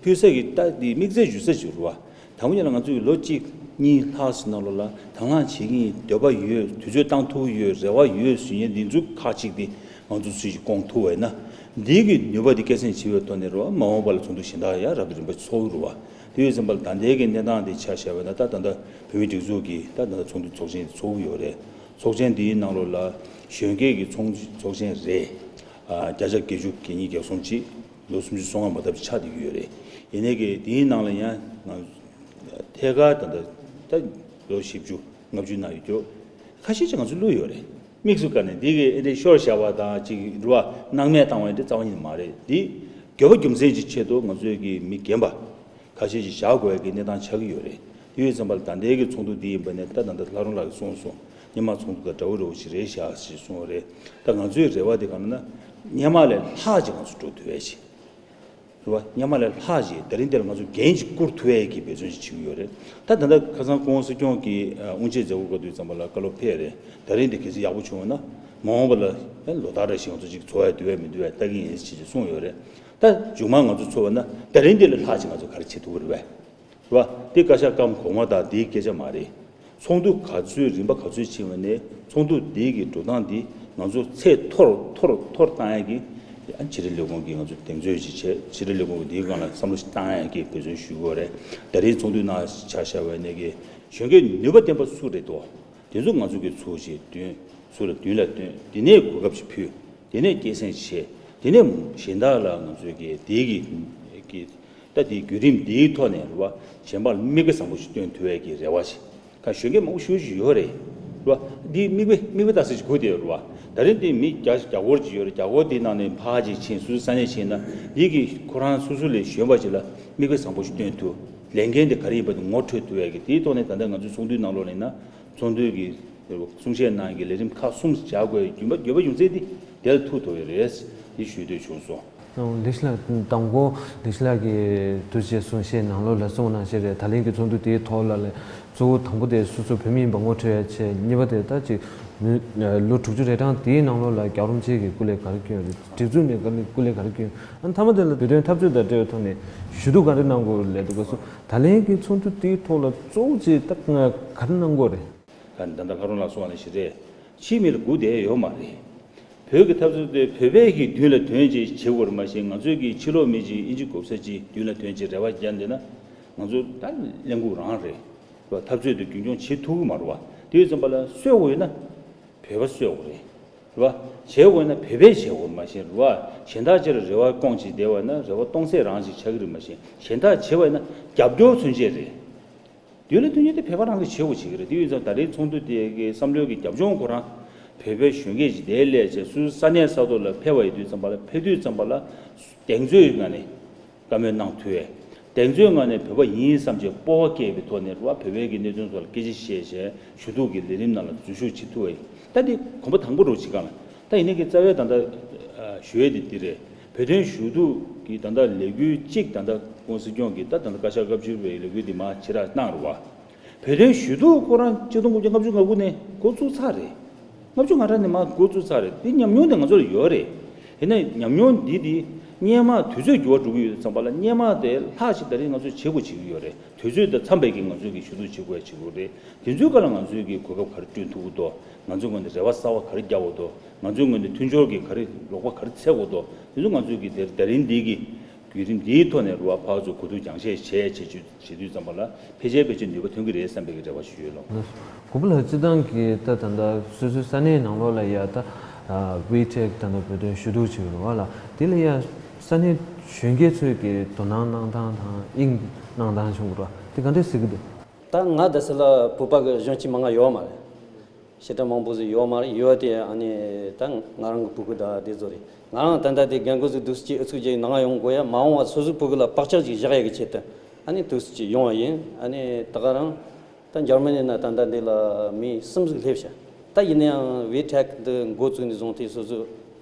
ཕུལ་ས་གི་ད་འདི་དམིགས་བསལ་ཞུ་ས་ཞིག་རེད་བ། དང་པོ་ཉིད་ལ་ང་ཚོས་ལོ་གཅིག་གཉིས་ལྷག་ཙམ་ནང་ལོགས་ལ་དང་བླངས་བྱེད་ཀྱི་ཡིན། འདོད་པ་ཡོད། དུས་ཚོད་བཏང་ཐུབ་ཡོད། རེ་བ་ཡོད་ཟེར་མཁན་འདི་ཚོ་ཁག་ཅིག་དེ་ང་ཚོ་ཚུལ་ཞིག་སྐོང་ཐུབ་པ་ཡིན་ན། འདི་གི་ནུས་པ་འདི་སྐྱེད་སྲིང་བྱེད་པའི་ཐོག་ནས་རེད་བ། མ་འོངས་པ་ལ་ཚོགས་འདུ་གཞན་དག་ཡང་རབ་དང་རིམ་པ་ཚོགས་ཀྱི་རེད་བ། དེ་ཡོད་ཙམ་པ་ལ་ད་ལྟའི་གི་གནས་སྟངས་དེ་ཆ་བཞག་པ་ཡིན་ན། ད་ད་ལྟ་བོད་མིའི་སྒྲིག་འཛུགས་ཀྱི་ད་ད་ལྟ་ཚོགས་འདུ་ཚོགས་ཆེན་དེ་ཚོགས་ཀྱི་ཡོད་རེད། ཚོགས་ཆེན་འདིའི་ནང་ལོགས་ལ་གཞོན་སྐྱེས་ཀྱི་ཚོགས་ཚོགས་ཆེན་རེད། ཨ། བརྒྱ་ཆ་བརྒྱད་ཅུ་གྱ་གཉིས་གྱ་གསུམ་ཅིག་ལོ་སུམ་ཅུ་སོ་ལྔ་མ་ཐག་པ་ཆགས་བསྡད་ཀྱི་ཡོད་རེད། ཡིན་ནའི་གི་དེའི་ནང་ལ་ཡང་ང་ཐད་ཀར་ད་ལྟ་ད་ལོ་བཞི་བཅུ་ལྔ་བཅུ་ནང་ཡོད་རྒྱུ་ཁ་ཤས་ཅིག་ང་ཚོ་བླུགས་ཡོད་རེད། དམིགས་སུ་བཀར་ནས་འདི་གི་ཨེ་འདྲའི་ཤོར་བཞག་པ་དང་ཅིག་རུ་བ་སྣང་མེད་བཏང་བ་འདི་རྩ་བ་ཉིད་མ་རེད། འདི་དགོས་པ་རྒྱུ་མཚན་གྱི་ཆེད་དུ་ང་ཚོའི་གི་མི་རྒན་པ་ཁ་ཤས་ཅིག་བཞག་དགོས་ཡ་གི་གནས་སྟངས་ཆགས་ཀྱི་ཡོད་རེད། དེ་ཡོད་ཙམ་པ་ལ་ད་ལྟའི་གི་ཚོགས་འདུ་འདི་ཡིན་པ་ནས། ད་ད་ལྟ་ལྷ་རམས་ལགས་ཀྱིས་གསུངས་སོང་། སྔོན་མ་ཚོགས་འདུ་དང་འདྲ་བོ་འདྲ་བོ་ཞིག་རེད་བཞག་ཞེས་གསུངས་པ་རེད། ད་ང་ཚོའི་རེ་བ་དེ་གང་ན། སྔོན་མ་ལས་ལྷག་ཅིག་ང་ཚོ་འགྲོ་ཐུབ་ཡ་ཞིག་རེད་བ། སྔོན་མ་ལས་ལྷག་ཅིག་དེ་རིང་འདིར་ང་ཚོ་འགན་ཅིག་བསྐུར་ཐུབ་ཡ་གི་འབད་བརྩོན་ཅིག་བྱེད་ཀྱི་ཡོད་རེད། ད་ད་ལྟ་ཁ་སང་སྐུ་ངོ་སྲིད་སྐྱོང་གིས་ཨ་དབུ་འབྱེད་མཛད་སྒོར་བཀའ་བསྡུར་ཙམ་པ་ལ་བཀའ་སློབ་ཕེབས་རེད། དེ་རིང་འདི་གལ་སྲིད་ཡག་པོ་བྱུང་བ་ན། མ་འོངས་པ་ལ་ཨེ་ལོ་ལྟར་རེ་བཞིན་ང་ཚོ་ཅིག་འཚོགས་ཡ་འདུག་གས་མི་འདུག་གས་ལྟ་གི་ཡིན་ཞེས་གསུངས་ཡོད་རེད། ད་མཇུག་མ་ང་ཚོ་འཚོགས་པ་ན་དེ་རིང་འདི་ལས་ལྷག་ཅིག་ང་ཚོ་ག་རེ་བྱེད་ཐུབ་ཀྱི་རེད་པས། རེད་བ། འདི་བཀའ་ཤག་སྐབས་གོང་མ་དང་འདིའི་སྐད་ཆ་མ་རེད། ཚོགས་འདུ་ག་ཚོད་རིམ་པ་ག་ཚོད་ཕྱིན་པ་ནས་ཚོགས་འདུ་འདི་གི་འགྲོ་སྟངས་འདི་ང་ཚོ་ཚད་མཐོར་མཐོར་མཐོར་བཏང་ཡ་གི་ཕྱི་དྲིལ་ལས་ཁུངས་ཀྱིས་ང་ཚོ་གདེང་ཚོད་ཅིག་བྱས། ཕྱི་དྲིལ་ལས་ཁུངས་ཀྱིས་འདིའི་སྒང་ལ་བསམ་བློ་ཞིག་བཏང་ཡ་གི་འབད་བརྩོན་ཞུ་དགོས་རེད། ད་རེས་ཚོགས་འདུའི་ནང་ཆ་བཞག་པ་ནས་གི་གཞོན་སྐྱེས་ནུས་པ་ལྡན་པ་སུ་རེད་འདུག་དེ་ཚོ་ང་ཚོ་གི་ཚུར་ཞིག་བསྟུན། ཚུར་ལ་མདུན་ལ་བསྟུན། དེ་ནས་གོ་སྐབས་ཤིག་ཕུལ། དེ་ནས་སྐྱེད་སྲིང་བྱས། དེ་ནས་གཞན་དག་ལ་ང་ཚོས་ཀྱི་དེའི་གི་གི་ད་དེའི་བརྒྱུད་རིམ་འདིའི་ཐོག་ནས་རེད་བ། གཞན་པ་ལ་མིག་དཔེ་བཟང་པོ་ཞིག་སྟོན་ཐུབ་ཡས་ཀྱི་རེ་བ་ཞིག་ཁ་གཞོན་སྐྱེས་མང་པོ་ཞེ་པོ་ཅིག་ཡོད་རེད། རེད་བ། འདི་མིག་དཔེ་མིག་དཔེ་ལྟ་ས་ཞིག་དགོས་དེ་རེད་བ། ད་རེས་འདི་མི་བརྒྱ་བརྒྱ་སྐོར་ཅིག་ཡོད་རེད། བརྒྱ་སྐོར་འདིའི་ནང་ནས་ཕར་ཅིག་ཕྱིན། སོ་སོའི་ས་གནས་ཕྱིན་ན། འདི་གི་ཁོ་རང་སོ་སོ་ལས་གཞོན་པ་ཅིག་ལ་མིག་དཔེ་བཟང་པོ་ཞིག་སྟོན་ཐུབ། ལས་འགན་དེ་ག་རེ་ཡིན་པ་དེ་ངོ་འཕྲོད་ཐུབ་ཡས་ཀྱི། དེའི་ཐོག་ནས་ད་ལྟ་ང་ཚོའི་ཚོགས་འདུའི་ནང་ལོགས་ལ་ཡིན་ན། ཚོགས་འདུའི་གི་གསུང་བཤད་ནང་གི་ལས་རིམ་ཁག་གསུམ་བཞག་དགོས་རྒྱུ་མ་དགོས་པ་རྒྱུ་མཚན་དེ་དེ་ལ་ཐུག་ཐུབ་ཡོད་རེད། དེ་ཞུ་འདོད་བྱུང་སོང་། ལེགས་ལགས་དང་པོ་ལེགས་ལགས་ཀྱིས་དུས་ཆེན་གསུང་བཤད་ནང་ལོགས་ལ་གསུངས་གནང་བཞིན་རེད། ད་ལན་གྱི་ཚོགས་འདུ་དེའི་ཐོག་ལ་ལས་གཙོ་བོ་དང་པོ་དེ་སོ་སོ་བོད་མི་ཡིན་པ་ངོ་འཕྲོད་ཡ་བྱས། གཉིས་པ་དེ་ད་ཅིག་ལོ་དྲུག་ཅུ་རེ་གྲངས་དེའི་ནང་ལོགས་ལ་རྒྱལ་བ་རིན་པོ་ཆེ་གི་སྐུ་ལས་ག་རེ་བསྐྱོན་ཡོད་རེད། སྒྲིག་འཛུགས་ནས་ག་ལས་སྐུ་ལས་ག་རེ་བསྐྱོན་ཡོད། ཨ་མཐའ་མ་དེ་ལ་བོད་དོན་འཐབ་རྩོད་དང་འབྲེལ་བའི་ཐོག་ནས་ཞུ་གཏུག་ག་རེ་གནང་དགོས་རེད་ལབ་དུས་སྐབས་སུ། ད་ལན་གྱི་ཚོགས་འདུ་དེའི་ཐོག་ལ་གཙོ་བོ་ཅིག་ད་ག་རེ་གནང་དགོས་རེད། ད་ད་ལྟ་ལྷ་རམས་ལགས་གསུངས་པ་ནང་བཞིན་རེད། ཕྱིའི་མི་ལ་སྒུག་བསྡད་ཡོད་མ་རེད། བོད་ཀྱི་འཐབ་རྩོད་དེ་བོད་པའི་གི་མདུན་ལ་དོན་ཅིག་བྱེད་དགོས་རེད། མ་གཞི་ང་ཚོའི་གི་ཕྱི་ལོགས་མི་ཅིག་ཨིན་ཇི་གོ་ས་ཅིག་མདུན་ལ་དོན་ཅིག་རེ་བ་རྒྱག་འདོད་ན། ང་ཚོ་ད་ལས་འགུལ་རང་རེད། འཐབ་རྩོད་དེ་རྒྱུན་འཁྱོངས་བྱེད་ཐུབ་ཀྱི་མ་རེད་བ། དེ་ཡོད་ཙམ་པ་ལ་གསོད་དགོས་ཡོད་ན་བོད་པ་གསོད་དགོས་རེད། རེད་བ། བྱེད་དགོས་ཡོད་ན་བོད་པས་བྱེད་དགོས་རེད། མ་གཞི་རེད་བ། གཞན་དག་ཅིག་ལ་རེ་བ་སྐོང་ཅིག་བསྡད་པ་ན་རེ་བ་སྟོང་ཟད་རང་ཅིག་ཆགས་ཀྱི་རེད། མ་གཞི་གཞན་དག་བྱེད་པ་ཡིན་ན་རྒྱབ་སྐྱོར་མཚོན་བྱེད་རེད། མདུན་ལ་དོན་གཉེར་དེ་བོད་པ་རང་གིས་བྱེད་དགོས་བྱེད་ཀྱི་རེད། དེ་ཡོད་ཙང་ད་རེས་ཚོགས་འདུ་དེ་གི་བསམ་བློའི་གི་རྒྱབ་ལྗོངས་ཁོ་རང་། བོད་པའི་གཞོན་སྐྱེས་ཅིག་དེ་སླེབས་བྱས་སོ་སོའི་ས་གནས་ས་ཐོག་ལ་ཕེབས་པ་ཡིན་དུས་ཙམ་པ་ལ། ཕེབས་དུས་ཙམ་པ་ལ་གདེང་ཚོད་ངང་ནས་བཀའ་མོལ་གནང་ཐུབ་ཡས། གདེང་ཚོད་ངང་ནས་བོད་པ་ཡིན་བསམ་བྱས་སྤོབས་པ་སྐྱེས་པའི་ཐོག་ནས་རེད་བ། བོད་པའི་གི་གནད་དོན་ཐོག་ལ་སྐད་ཆ་བཤད་བྱས་ཞུ་གཏུག་གི་ལས་རིམ་ནང་ལ་འཛུལ་ཞུགས་བྱེད་ཐུབ་པ་ཡིན། ད་འདི་གོམ་པ་དང་པོ་རུ་ཅིག་གང་ལ། ད་ཡིན་ནའི་གི་རྩ་བའི་ད་ལྟ་ཞུ་ཡས་དེ་འདི་རེད། བོད་དོན་ཞུ་གཏུག་གི་ད་ལྟ་ལས་འགུལ་གཅིག་ད་ལྟ་སྐུ་ངོ་སྲིད་སྐྱོང་གིས་ད་ད་ལྟ་བཀའ་ཤག་སྐབས་བཅུ་པའི་ལས་འགུལ་འདི་མར་ཕྱིར་བསྒྲགས་གནང་རེད་བ། བོད་དོན་ཞུ་གཏུག་ཁོ་རང་ཆིག་སྟོང་དགུ་བརྒྱ་ལྔ་བཅུ་ང་དགུ་ནས་འགོ་བཙུགས་ཚར་རེད། ལྔ་བཅུ་ང་གྲངས་ནས་མར་འགོ་བཙུགས་ཚར་རེད། དེ་ཉམས་མྱོང་དེ་ང་ཚོ་ལ་ཡོད་རེད། ཡིན་ན་ཉམས་མྱོང་འདི་དེ་སྔོན་མ་དུས་ཚོད་འགྱུར་བ་འགྲོ་གི་ཡོད་ཙམ་པ་ལ། སྔོན་མ་དེ་ལྷག་ཅིག་ད་རེས་ང་ཚོས་བྱེད་དགོས་བྱེད་ཀྱི་ཡོད་རེད། དུས་ཚོད་དང་འཚམས་པའི་གི་ང་ཚོས་ཀྱི་ཞུ་གཏུག་བྱེད་དགོས་བྱེད་དགོས་རེད། དེ་ཚོའི་སྐབས་ལ་ང་ཚོས་ཀྱི་གོ་སྐབས་ག་རེ་བསྐྲུན་ཐུབ་ཀྱི་འདུག་ང་ཚོའི་ངོས་ནས་རེ་བ་གསར་པ་ག་རེ་རྒྱག་དགོས་འདུག་ང་ཚོའི་ངོས་ནས་མཐུན་སྦྱོར་གྱི་ག་རེ་རོགས་པ་ག་རེ་འཚོལ་དགོས་འདུག་དེ་ཚོ་ང་ཚོས་ཀྱི་དེ་ད་རིང་འདི་གི་བརྒྱུད་རིམ་འདིའི་ཐོག་ནས་རེད་བ། ཕར་ཚུར་གོ་བསྡུར་རྒྱང་བཤད་བྱས་བྱེད་དུས་བྱེད་དུས་ཙམ་པ་ལ་ཕལ་ཆེར་ཕལ་ཆེར་ནུས་པ་ཐོན་གྱི་རེད་བསམ་པའི་གི་རེ་བ་ཞིག་ཡོད་ལགས། གོང་བུ་ལགས་སྤྱིར་བཏང་གི་ད་ད་ལྟ་སོ་སོའི་ས་གནས་ནང་ལོགས་ལ་ཡ་ད་ཝི་ཊེག་ད་ལྟ་བོད་དོན་ཞུ་གཏུག་བྱེད་ཀྱི་རེད་བ་ལགས། དེ་ལ་ཡ་ས་གནས་གཞོན་སྐྱེས་ཚོས་ཀྱི་དོ་སྣང་གནང་སྟངས་དང་དབྱིངས་གནང་སྟངས་བྱུང་གི་རེད་བ། དེ་ག་འདྲས་གཟིགས་ཀྱི་འདུག་ད་ང་ད་སི་ལ་བོད་པ་གི་གཞོན་སྐྱེས་མང་ང་ཡོད་མ་རེད། ཞེ་དྲག་མང་པོ་ཟིག་ཡོད་མ་རེད། ཡོད་དེ་ཨ་ནི་ད་ང་རང་གི་ཕྲུ་གུ་ད་དེ་ཚོ་རེད། ང་རང་ད་ལྟ་དེ་རྒན་རྒོན་ཟིག་འདུག་སེ་ཅིག་ཨུ་ཚུགས་ཀྱིས་ནང་ཡོང་དགོས་ཡ། མ་འོངས་པ་སོ་སོའི་ཕྲུ་གུ་ལ་བག་ཆགས་ཅིག་བཞག་ཡ་གི་ཆེད་དུ་ཨ་ནི་འདུག་སེ་ཅིག་ཡོང་བ་ཡིན། ཨ་ནི་ད་ག་རང་ད་འཇར་མ་ནི་ན་ད་ལྟ་འདི་ལ་མི་གསུམ་ཟིག་སླེབས་ཤག་ད་ཡིན་ན་ཡང་ཝི་ཊེག་འདི་འགོ་བཙུགས་ནས་བཟུང་སྟེ་སོ་སོ་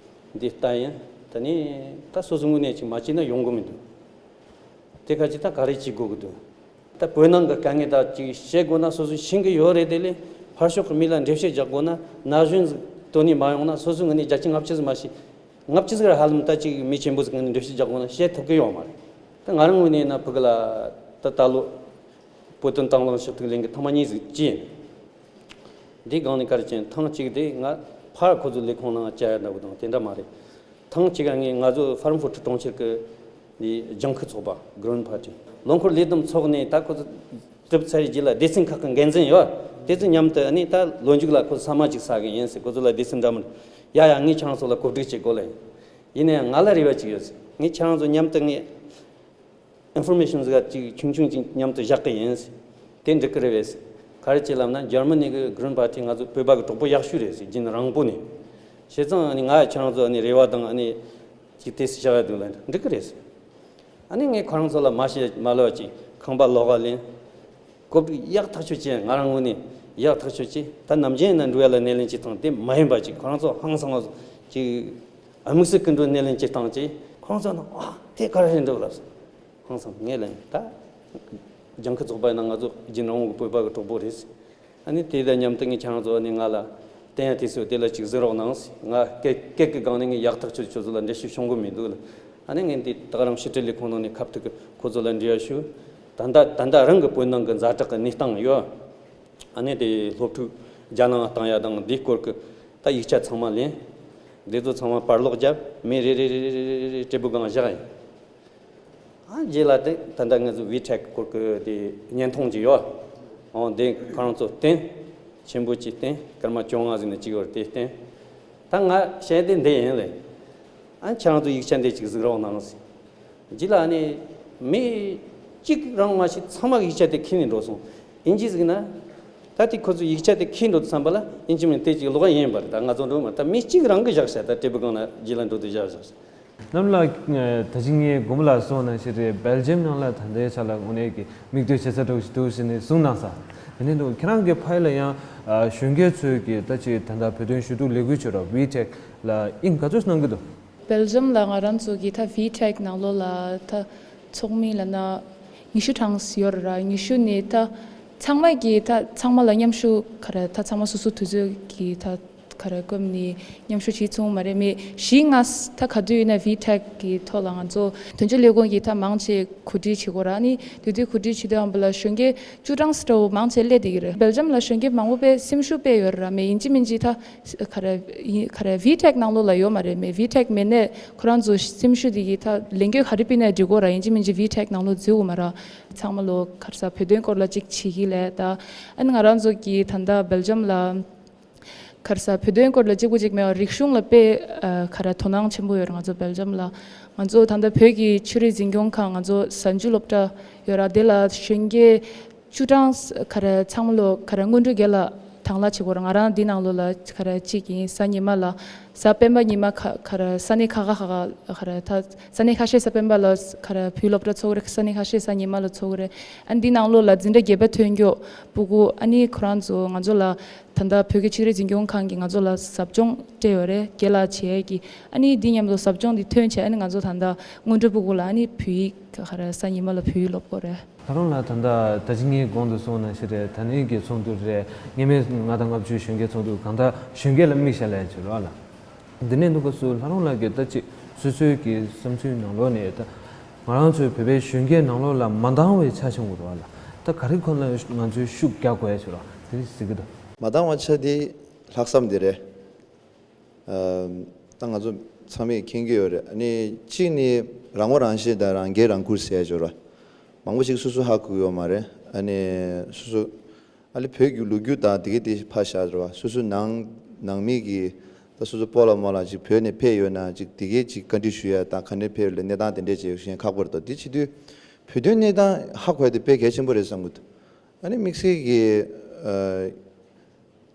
འདི་ལྟ་ཡིན། ད་ནི་ད་སོ་སོ་དངོས་གནས་ཅིག་མ་བྱས་ན་ཡོང་གི་མི་འདུག་དེ་ཁ་ཅིག་ད་ག་རེ་བྱེད་དགོས་ཀྱི་འདུག་ད་བོད་ནང་གི་དཀའ་ངལ་ད་ཅིག་བཤད་དགོས་ན་སོ་སོས་ཤེས་ཀྱི་ཡོད་རེད། དེ་ལས་ཕར་ཕྱོགས་ཀྱི་མི་ལ་འགྲེལ་བཤད་རྒྱག་དགོས་ན་ན་གཞོན་ཟིག་དོ་ནས་མ་ཡོང་ན་སོ་སོའི་ངོས་ནས་བརྒྱ་ཆ་ལྔ་བཅུ་ཟིག་མ་ཤེས། ལྔ་བཅུ་ཟིག་ར་ཧ་ལམ་ད་ཅིག་མི་ཆེན་པོ་ཟིག་གི་འགྲེལ་བཤད་རྒྱག་དགོས་ན་བཤད་ཐུབ་གི་ཡོད་མ་རེད། ད་ང་རང་ངོས་ནས་ན་ཕུ་གུ་ལ་ད་ད་ལོ་བོད་དོན་དང་བླངས་ཞུ་གཏུག་ལེན་གི་ཐེངས་མ་གཉིས་ཟིག་བྱས། འདི་སྒང་ནས་ག་རེ་བྱས་ཐེངས་གཅིག་དེ་ང་ཕར་ཁོ་ཚོ་ལས་ཁུངས་ནང་བཅར་ཡ་འདྲ་བོ་དང་དེ་འདྲ་མ་རེད། ཐེངས་གཅིག་ངས་ང་ཚོ་ཧྥ་རན་ཧྥུ་ཊི་གྲོང་ཁྱེར་གི་འདི་ལྗང་ཁུ་ཚོགས་པ་Green Party ལོ་འཁོར་ལས་བསྡོམས་ཚོགས་ནས་ད་ཁོ་ཚོ་གྲུབ་ཚར་རྗེས་ལ་སྡེ་ཚན་ཁག་གི་འགན་འཛིན་ཡོད། དེ་ཚོ་མཉམ་དུ་ཨ་ནི་ད་ལོ་མཇུག་ལ་ཁོ་ཚོ་ཟ་མ་ཅིག་ཟ་གི་ཡིན་ཟེར། ཁོ་ཚོ་ལ་སྡེ་ཚན་འདྲ་མིན། ཡ་ཡ། ངས་ཁྱེད་རང་ཚོ་ལ་གོ་སྒྲིག་བྱེད་དགོས་ལ་ཡིན། ཡིན་ན་ཡང་ང་ལ་རེ་བ་ཅིག་ཡོད་ཟེར། ངས་ཁྱེད་རང་ཚོ་མཉམ་དུ་ངས་ཨིན་ཧྥོར་མེ་ཤན་ཟིག་ཅིག་ཆུང་ཆུང་ཅིག་མཉམ་དུ་བཞག་གི་ཡིན་ཟེར། དེ་འགྲིག་གི་རེད་བས་ཟེར། ག་རེ་བྱེད་ལབ་ན་འཇར་མ་ནི་གི་Green Party ང་ཚོ་བོད་པ་གི་གྲོགས་པོ་ཡག་ཤོས་རེད་ཟེར། རྒྱུན་རིང་པོ་ནས། བྱས་ཙང་ཨ་ནི་ང་ཁྱེད་རང་ཚོ་ཨ་ནི་རེ་བ་དང་ཨ་ནི་ཅིག་དེ་སི་བྱ་བ་འདུག་ལ་འགྲིག་གི་རེད་ཟེར། ཨ་ནི་ངས་ཁོ་རང་ཚོ་ལ་མ་བཤད་མ་ལབ་ཅིག་ཁང་པ་ལོག་ག་ལེན། གོ་སྒྲིག་ཡག་ཐག་ཆོད་བྱས། ང་རང་ངོས་ནས་ཡག་ཐག་ཆོད་བྱས། ད་ནམ་རྒྱུན་ཡིན་ན་འགྲོ་ཡ་ལ་སྣེ་ལེན་བྱེད་སྟངས་དེ་མ་ཡིན་པ་ཅིག་ཁོ་རང་ཚོ་ཧང་སང་བ་ཅིག་ཨ་དམིགས་བསལ་སྐུ་མགྲོན་སྣེ་ལེན་བྱེད་སྟངས་ཅིག་ཁོ་རང་ཚོ་ནང་ཨ་དེ་ག་རེ་རེད་འདུག་ལབ་སོང་། ཧང་སང་ངས་ལན་ད་ལྗང་ཁུ་ཚོགས་པ་ཡིན་ན་ང་ཚོ་རྒྱུན་རིང་བོ་གི་བོད་པ་གི་གྲོགས་པོ་རེད། ཨ་ནི་དེ་དང་མཉམ་དུ་ངས་ཁྱེད་རང་ཚོ་ཨ་ནི་ང་ལ་བསྟན་ཡ་དེ་ཚོ་དེ་ལ་ཅིག་གཟིགས་རོགས་གནང་ཟེར། ང་སྐད་སྐད་ཀྱི་སྒང་ནས་ངས་ཡག་ཐག་ཆོད་ཁྱོད་ཚོ་ལ་འགྲེལ་བཤད་ཤོང་གི་མི་འདུག་ལ། ཨ་ནི་ངས་འདི་ད་ག་རང་ཕྱི་དྲིལ་ལས་ཁུངས་ནང་ནས་ཁ་ཐུག་གི་ཁོ་ཚོ་ལ་འབྲེལ་བ་ཞུ། ད་ལྟ་ད་ལྟ་རང་གི་བོད་ནང་གི་ཛ་དྲག་གི་གནས་སྟངས་ཡོད། ཨ་ནི་དེ་སློབ་ཕྲུག་རྒྱ་ནང་བཏང་ཡ་དང་འདིའི་སྐོར་གི་ད་ཡིག་ཆ་ཚང་མ་ལེན། འདི་ཚོ་ཚང་མ་པར་ལོག་བརྒྱབ། མི་རེ་རེ་རེ་རེ་རེ་རེ་བྲིས་པའི་སྒང་བཞག་ཡིན། ཨ་རྗེས་ལ་དེ་ད་ལྟ་ང་ཚོ་ཝི་ཊེག་སྐོར་གི་དེ་བརྙན་ཐུང་ཅིག་ཡོད། འོ་དེ་ཁོ་རང་ཚོ་བསྟན། ཆེན་པོ་ཅིག་བསྟན། སྐར་མ་བཅོ་ལྔ་ཟིན་ནས་གཅིག་ཡོད་རེད། དེ་བསྟན། ད་ང་བཤད་དེ་འདི་ཡིན་ལེ། ཨ་ཁྱེད་རང་ཚོ་ཡིག་ཆ་འདི་ཅིག་གཟིགས་རོགས་གནང་ཟེར། རྗེས་ལ་ཨ་ནི་མི་གཅིག་རང་མ་ཞིག་ཚང་མ་གི་ཡིག་ཆ་དེ་ཁྱེར་ནས་འགྲོ་སོང་། ཡིན་གཅིག་ཟིག་ན། ད་དེ་ཁོ་ཚོ་ཡིག་ཆ་དེ་ཁྱེར་འགྲོ་དུས་ཙམ་པ་ལ་ཡིན་གཅིག་མིན་དེ་གཅིག་ལོག་ཡིན་པ་རེད། ད་ང་ཚོ་འགྲོ་མ་ད་མི་གཅིག་རང་གི་བཞག་བྱ་ད་བྲིས་པའི་སྒང་ན་རྗེས་ལ་འགྲོ་དུས་བཞག་བཞག་བྱ། ལམ་ལ་ད་ཅི་ངས་དགོངས་པ་ལ་སོང་ན་ཞིག་རེད། སྦེལ་ཇམ་ནང་ལ་ད་ལྟའི་ཆ་ལ་དངོས་གནས་ཀྱི་མིག་ལྟོས་བྱེད་ས་འགྲོ་ཞིག་འདུག་ཟེར་ནས་གསུངས་གནང་ས། དེ་ནས་འདུག་ཁྱེད་རང་གི་ཕ་ཡུལ་ལ་ཡང་གཞོན་སྐྱེས་ཚོས་ཀྱི་ད་ཅི་ད་ལྟ་བོད་དོན་ཞུ་གཏུག་ལས་འགུལ་བྱོས་ར་ཝི་ཊེག་ལ་ཨིན་ག་ཚོད་གནང་གི་འདུག་སྦེལ་ཇམ་ལ་ང་རང་ཚོ་གི་ད་ཝི་ཊེག་ནང་ལོགས་ལ་ད་ཚོགས་མི་ལ་ན་ཉི་ཤུ་གྲངས་ཡོད་ར། ཉི་ཤུ་ནས་ད་ཚང་མ་གི་ད་ཚང་མ་ལ་མཉམ་ཞུགས་ག་རེ་ད་ཚང་མ་སོ་སོ་དུས་ཚོད་ཀྱི་ད་ག་རེ་བསྐོམ་ནས་མཉམ་ཞུགས་བྱེད་ཚུགས་མ་རེད། མི་བཞི་ལྔ་ད་ག་དུས་ཡིན་ན་ཝི་ཊེག་གི་ཐོག་ལ་ང་ཚོ་དོན་གཅོད་ལས་ཁུངས་ཀྱི་ད་མང་ཆེ་གོ་སྒྲིག་བྱེད་དགོས་ར། ནི་དེ་དུས་གོ་སྒྲིག་བྱེད་དུས་ཨམ་པ་ལ་གཞོན་སྐྱེས་བཅུ་གྲངས་འདྲ་བོ་མང་ཆེ་སླེབས་བསྡད་ཀྱི་རེད། སྦེལ་ཇམ་ལ་གཞོན་སྐྱེས་མང་པོ་དཔེ་སེམས་ཤུགས་དཔེ་ཡོད་ར། མི་ཡིན་གཅིག་མིན་གཅིག་ད་ག་རེ་ཡིན་ག་རེ་ཝི་ཊེག་ནང་ལོགས་ལ་ཡོད་མ་རེད། མི་ཝི་ཊེག་མེད་ནས་ཁོ་རང་ཚོ་སེམས་ཤུགས་དེ་གི་ད་ལས་འགུལ་ག་རེ་སྤེལ་ནས་འགྲིག་གོ་ར། ཡིན་གཅིག་མིན་གཅིག་ཝི་ཊེག་ནང་ལོགས་འཛུལ་གོ་མ་ར། ཚང་མ་ལོ་ག་རེ་ཟ་བོད་དོན་སྐོར་ལ་གཅིག་བྱེད་ཀྱི་ལས་ད། ཨ་ནི་ང་རང་ཚོ་གི་ད་ལྟ་སྦེལ་ཇམ་ལ་ག་རེ་ཟ་བོད་དོན་སྐོར་ལ་གཅིག་པུ་གཅིག་མེད་པ་རིག་གཞུང་ལ་དཔེ་ག་རེ་དོ་སྣང་ཆེན་པོ་ཡོད་ར། ང་ཚོ་སྦེལ་ཇམ་ལ་ང་ཚོ་ད་ལྟ་བོད་ཀྱི་ཆོས་རིག་འཛིན་སྐྱོང་ཁང་ང་ཚོ་གཟའ་མཇུག་སློབ་གྲྭ་ཡོད་ར། དེ་ལ་གཞོན་སྐྱེས་བཅུ་གྲངས་ག་རེ་ཚང་མ་ལོ་ག་རེ་སྔོན་འགྲོ་དགེ་ལགས་དང་ལ་བྱེད་དགོས་ར། ང་རང་འདི་ནང་ལོགས་ལ་ག་རེ་གཅིག་ཡིན། གཟའ་ཉི་མ་ལ་གཟའ་སྤེན་པ་ཉི་མ་ག་ག་རེ་ས་གནས་ཁག་ཁག་ཁག་ག་རེ་ད་ས་གནས་ཁ་ཤས་གཟའ་སྤེན་པ་ལ་ག་རེ་བོད་སློབ་གྲྭ་ཚོགས་རེད། ས་གནས་ཁ་ཤས་གཟའ་ཉི་མ་ལ་ཚོགས་རེད། ཨ་འདི་ནང་ལོགས་ལ་འཛིན་གྲྭ་བརྒྱད་པ་ཐོན་མགྱོགས་སྤུ་གུ་ཨ་ནི་ཁོ་རང་ཚོ་ང་ཚོ་ལ་ད་ལྟ་བོད་ཀྱི་ཆོས་རིག་འཛིན་སྐྱོང་ཁང་གིས་ང་ཚོ་ལ་ཟབ་སྦྱོང་སྤྲད་ཡོད་རེད། དགེ་ལགས་བྱེད་ཡས་ཀྱི། ཨ་ནི་འདི་མཉམ་དུ་ཟབ་སྦྱོང་འདི་ཐོན་བྱས་ཨ་ནི་ང་ཚོ་ད་ལྟ་སྔོན་འགྲོ་སྤུ་གུ་ལ་ཨ་ནི་བོད་ཡིག་ག་རེ་གཟའ་ཉི་མ་ལ་བོད་ཡིག་སློབ་དགོས་རེད། ད་རུང་ལ་ད་ལྟ་ད་ཅི་ངས་གོང་དུ་གསུངས་ནང་བཞིན་རེད། ད་ནས་ཀྱི་ཚོགས་འདུ་རེད། ངས་མེད་ལྔ་དང་ལྔ་བཅུའི་གཞོན་སྐྱེས་ཚོགས་འདུ་གང་ལྟར་གཞོན་སྐྱེས་ལ་དམིགས་བྱས་ལས་བྱེད་རོགས་ལ། འདི་ནས་འདུག་ག་སུ་ལྷ་རུང་ལགས་ཀྱིས་ད་ཅི་སོ་སོའི་གི་བསམ་ཚུལ་ནང་ལོགས་ནས་ད་ང་རང་ཚོའི་བོད་པའི་གཞོན་སྐྱེས་ནང་ལོགས་ལ་མ་འདང་བའི་ཆ་ཆེན་པོ་རེད་བ་ལ། ད་ག་རེ་ཁོ་ལ་ང་ཚོས་ཤུགས་རྒྱག་དགོས་ཡ་ཆེ་རོགས་དེ་རིགས་ཟེར་གི་འདུག་མ་འདང་བ་ཆ་དེ་ལྷག་བསམ་དེ་རེད། ཨམ། ད་ང་ཚོ་ཚང་མས་མཁྱེན་གྱི་ཡོད་རེད། ཨ་ནི་གཅིག་ནི་རང་ངོ་རང་ཤེས་དང་རང་འགན་རང་འཁུར་ཟེར་ཡ་ཅིག་ཡོད་རེད། མང་པོ་ཞིག་སོ་སོ་ཧ་གོ་གི་ཡོད་མ་རེད། ཨ་ནི་སོ་སོ་ཨ་ལེ་བོད་ཀྱི་ལོ་རྒྱུས་དང་དེ་གའི་དེ་ཕར་བཞག་རེད་བ། སོ་སོ་ནང་ནང་མི་གི་ད་སོ་སོ་སྤོ་ལགས་རྨོ་ལགས་ཅིག་བོད་ནས་ཕེབས་ཡོད་ན་ཅིག་དེ་གའི་ཅིག་བཀའ་འདྲི་ཞུ་ཡ་དང་ག་ནས་ཕེབས་ཡོད་ལ་གནས་སྟངས་དེ་འདྲས་ཅིག་ཡོད་ཤེས་ཁག་པོ་རེད་དོ། དེ་བྱེད་དུས་བོད་དོན་གནས་སྟངས་ཧ་གོ་ཡ་དེ་དཔེ་གལ་ཆེན་པོ་རེད་བསམ་གི་འདུག་ཨ་ནི་དམིགས་བསལ་གྱི་ཨ།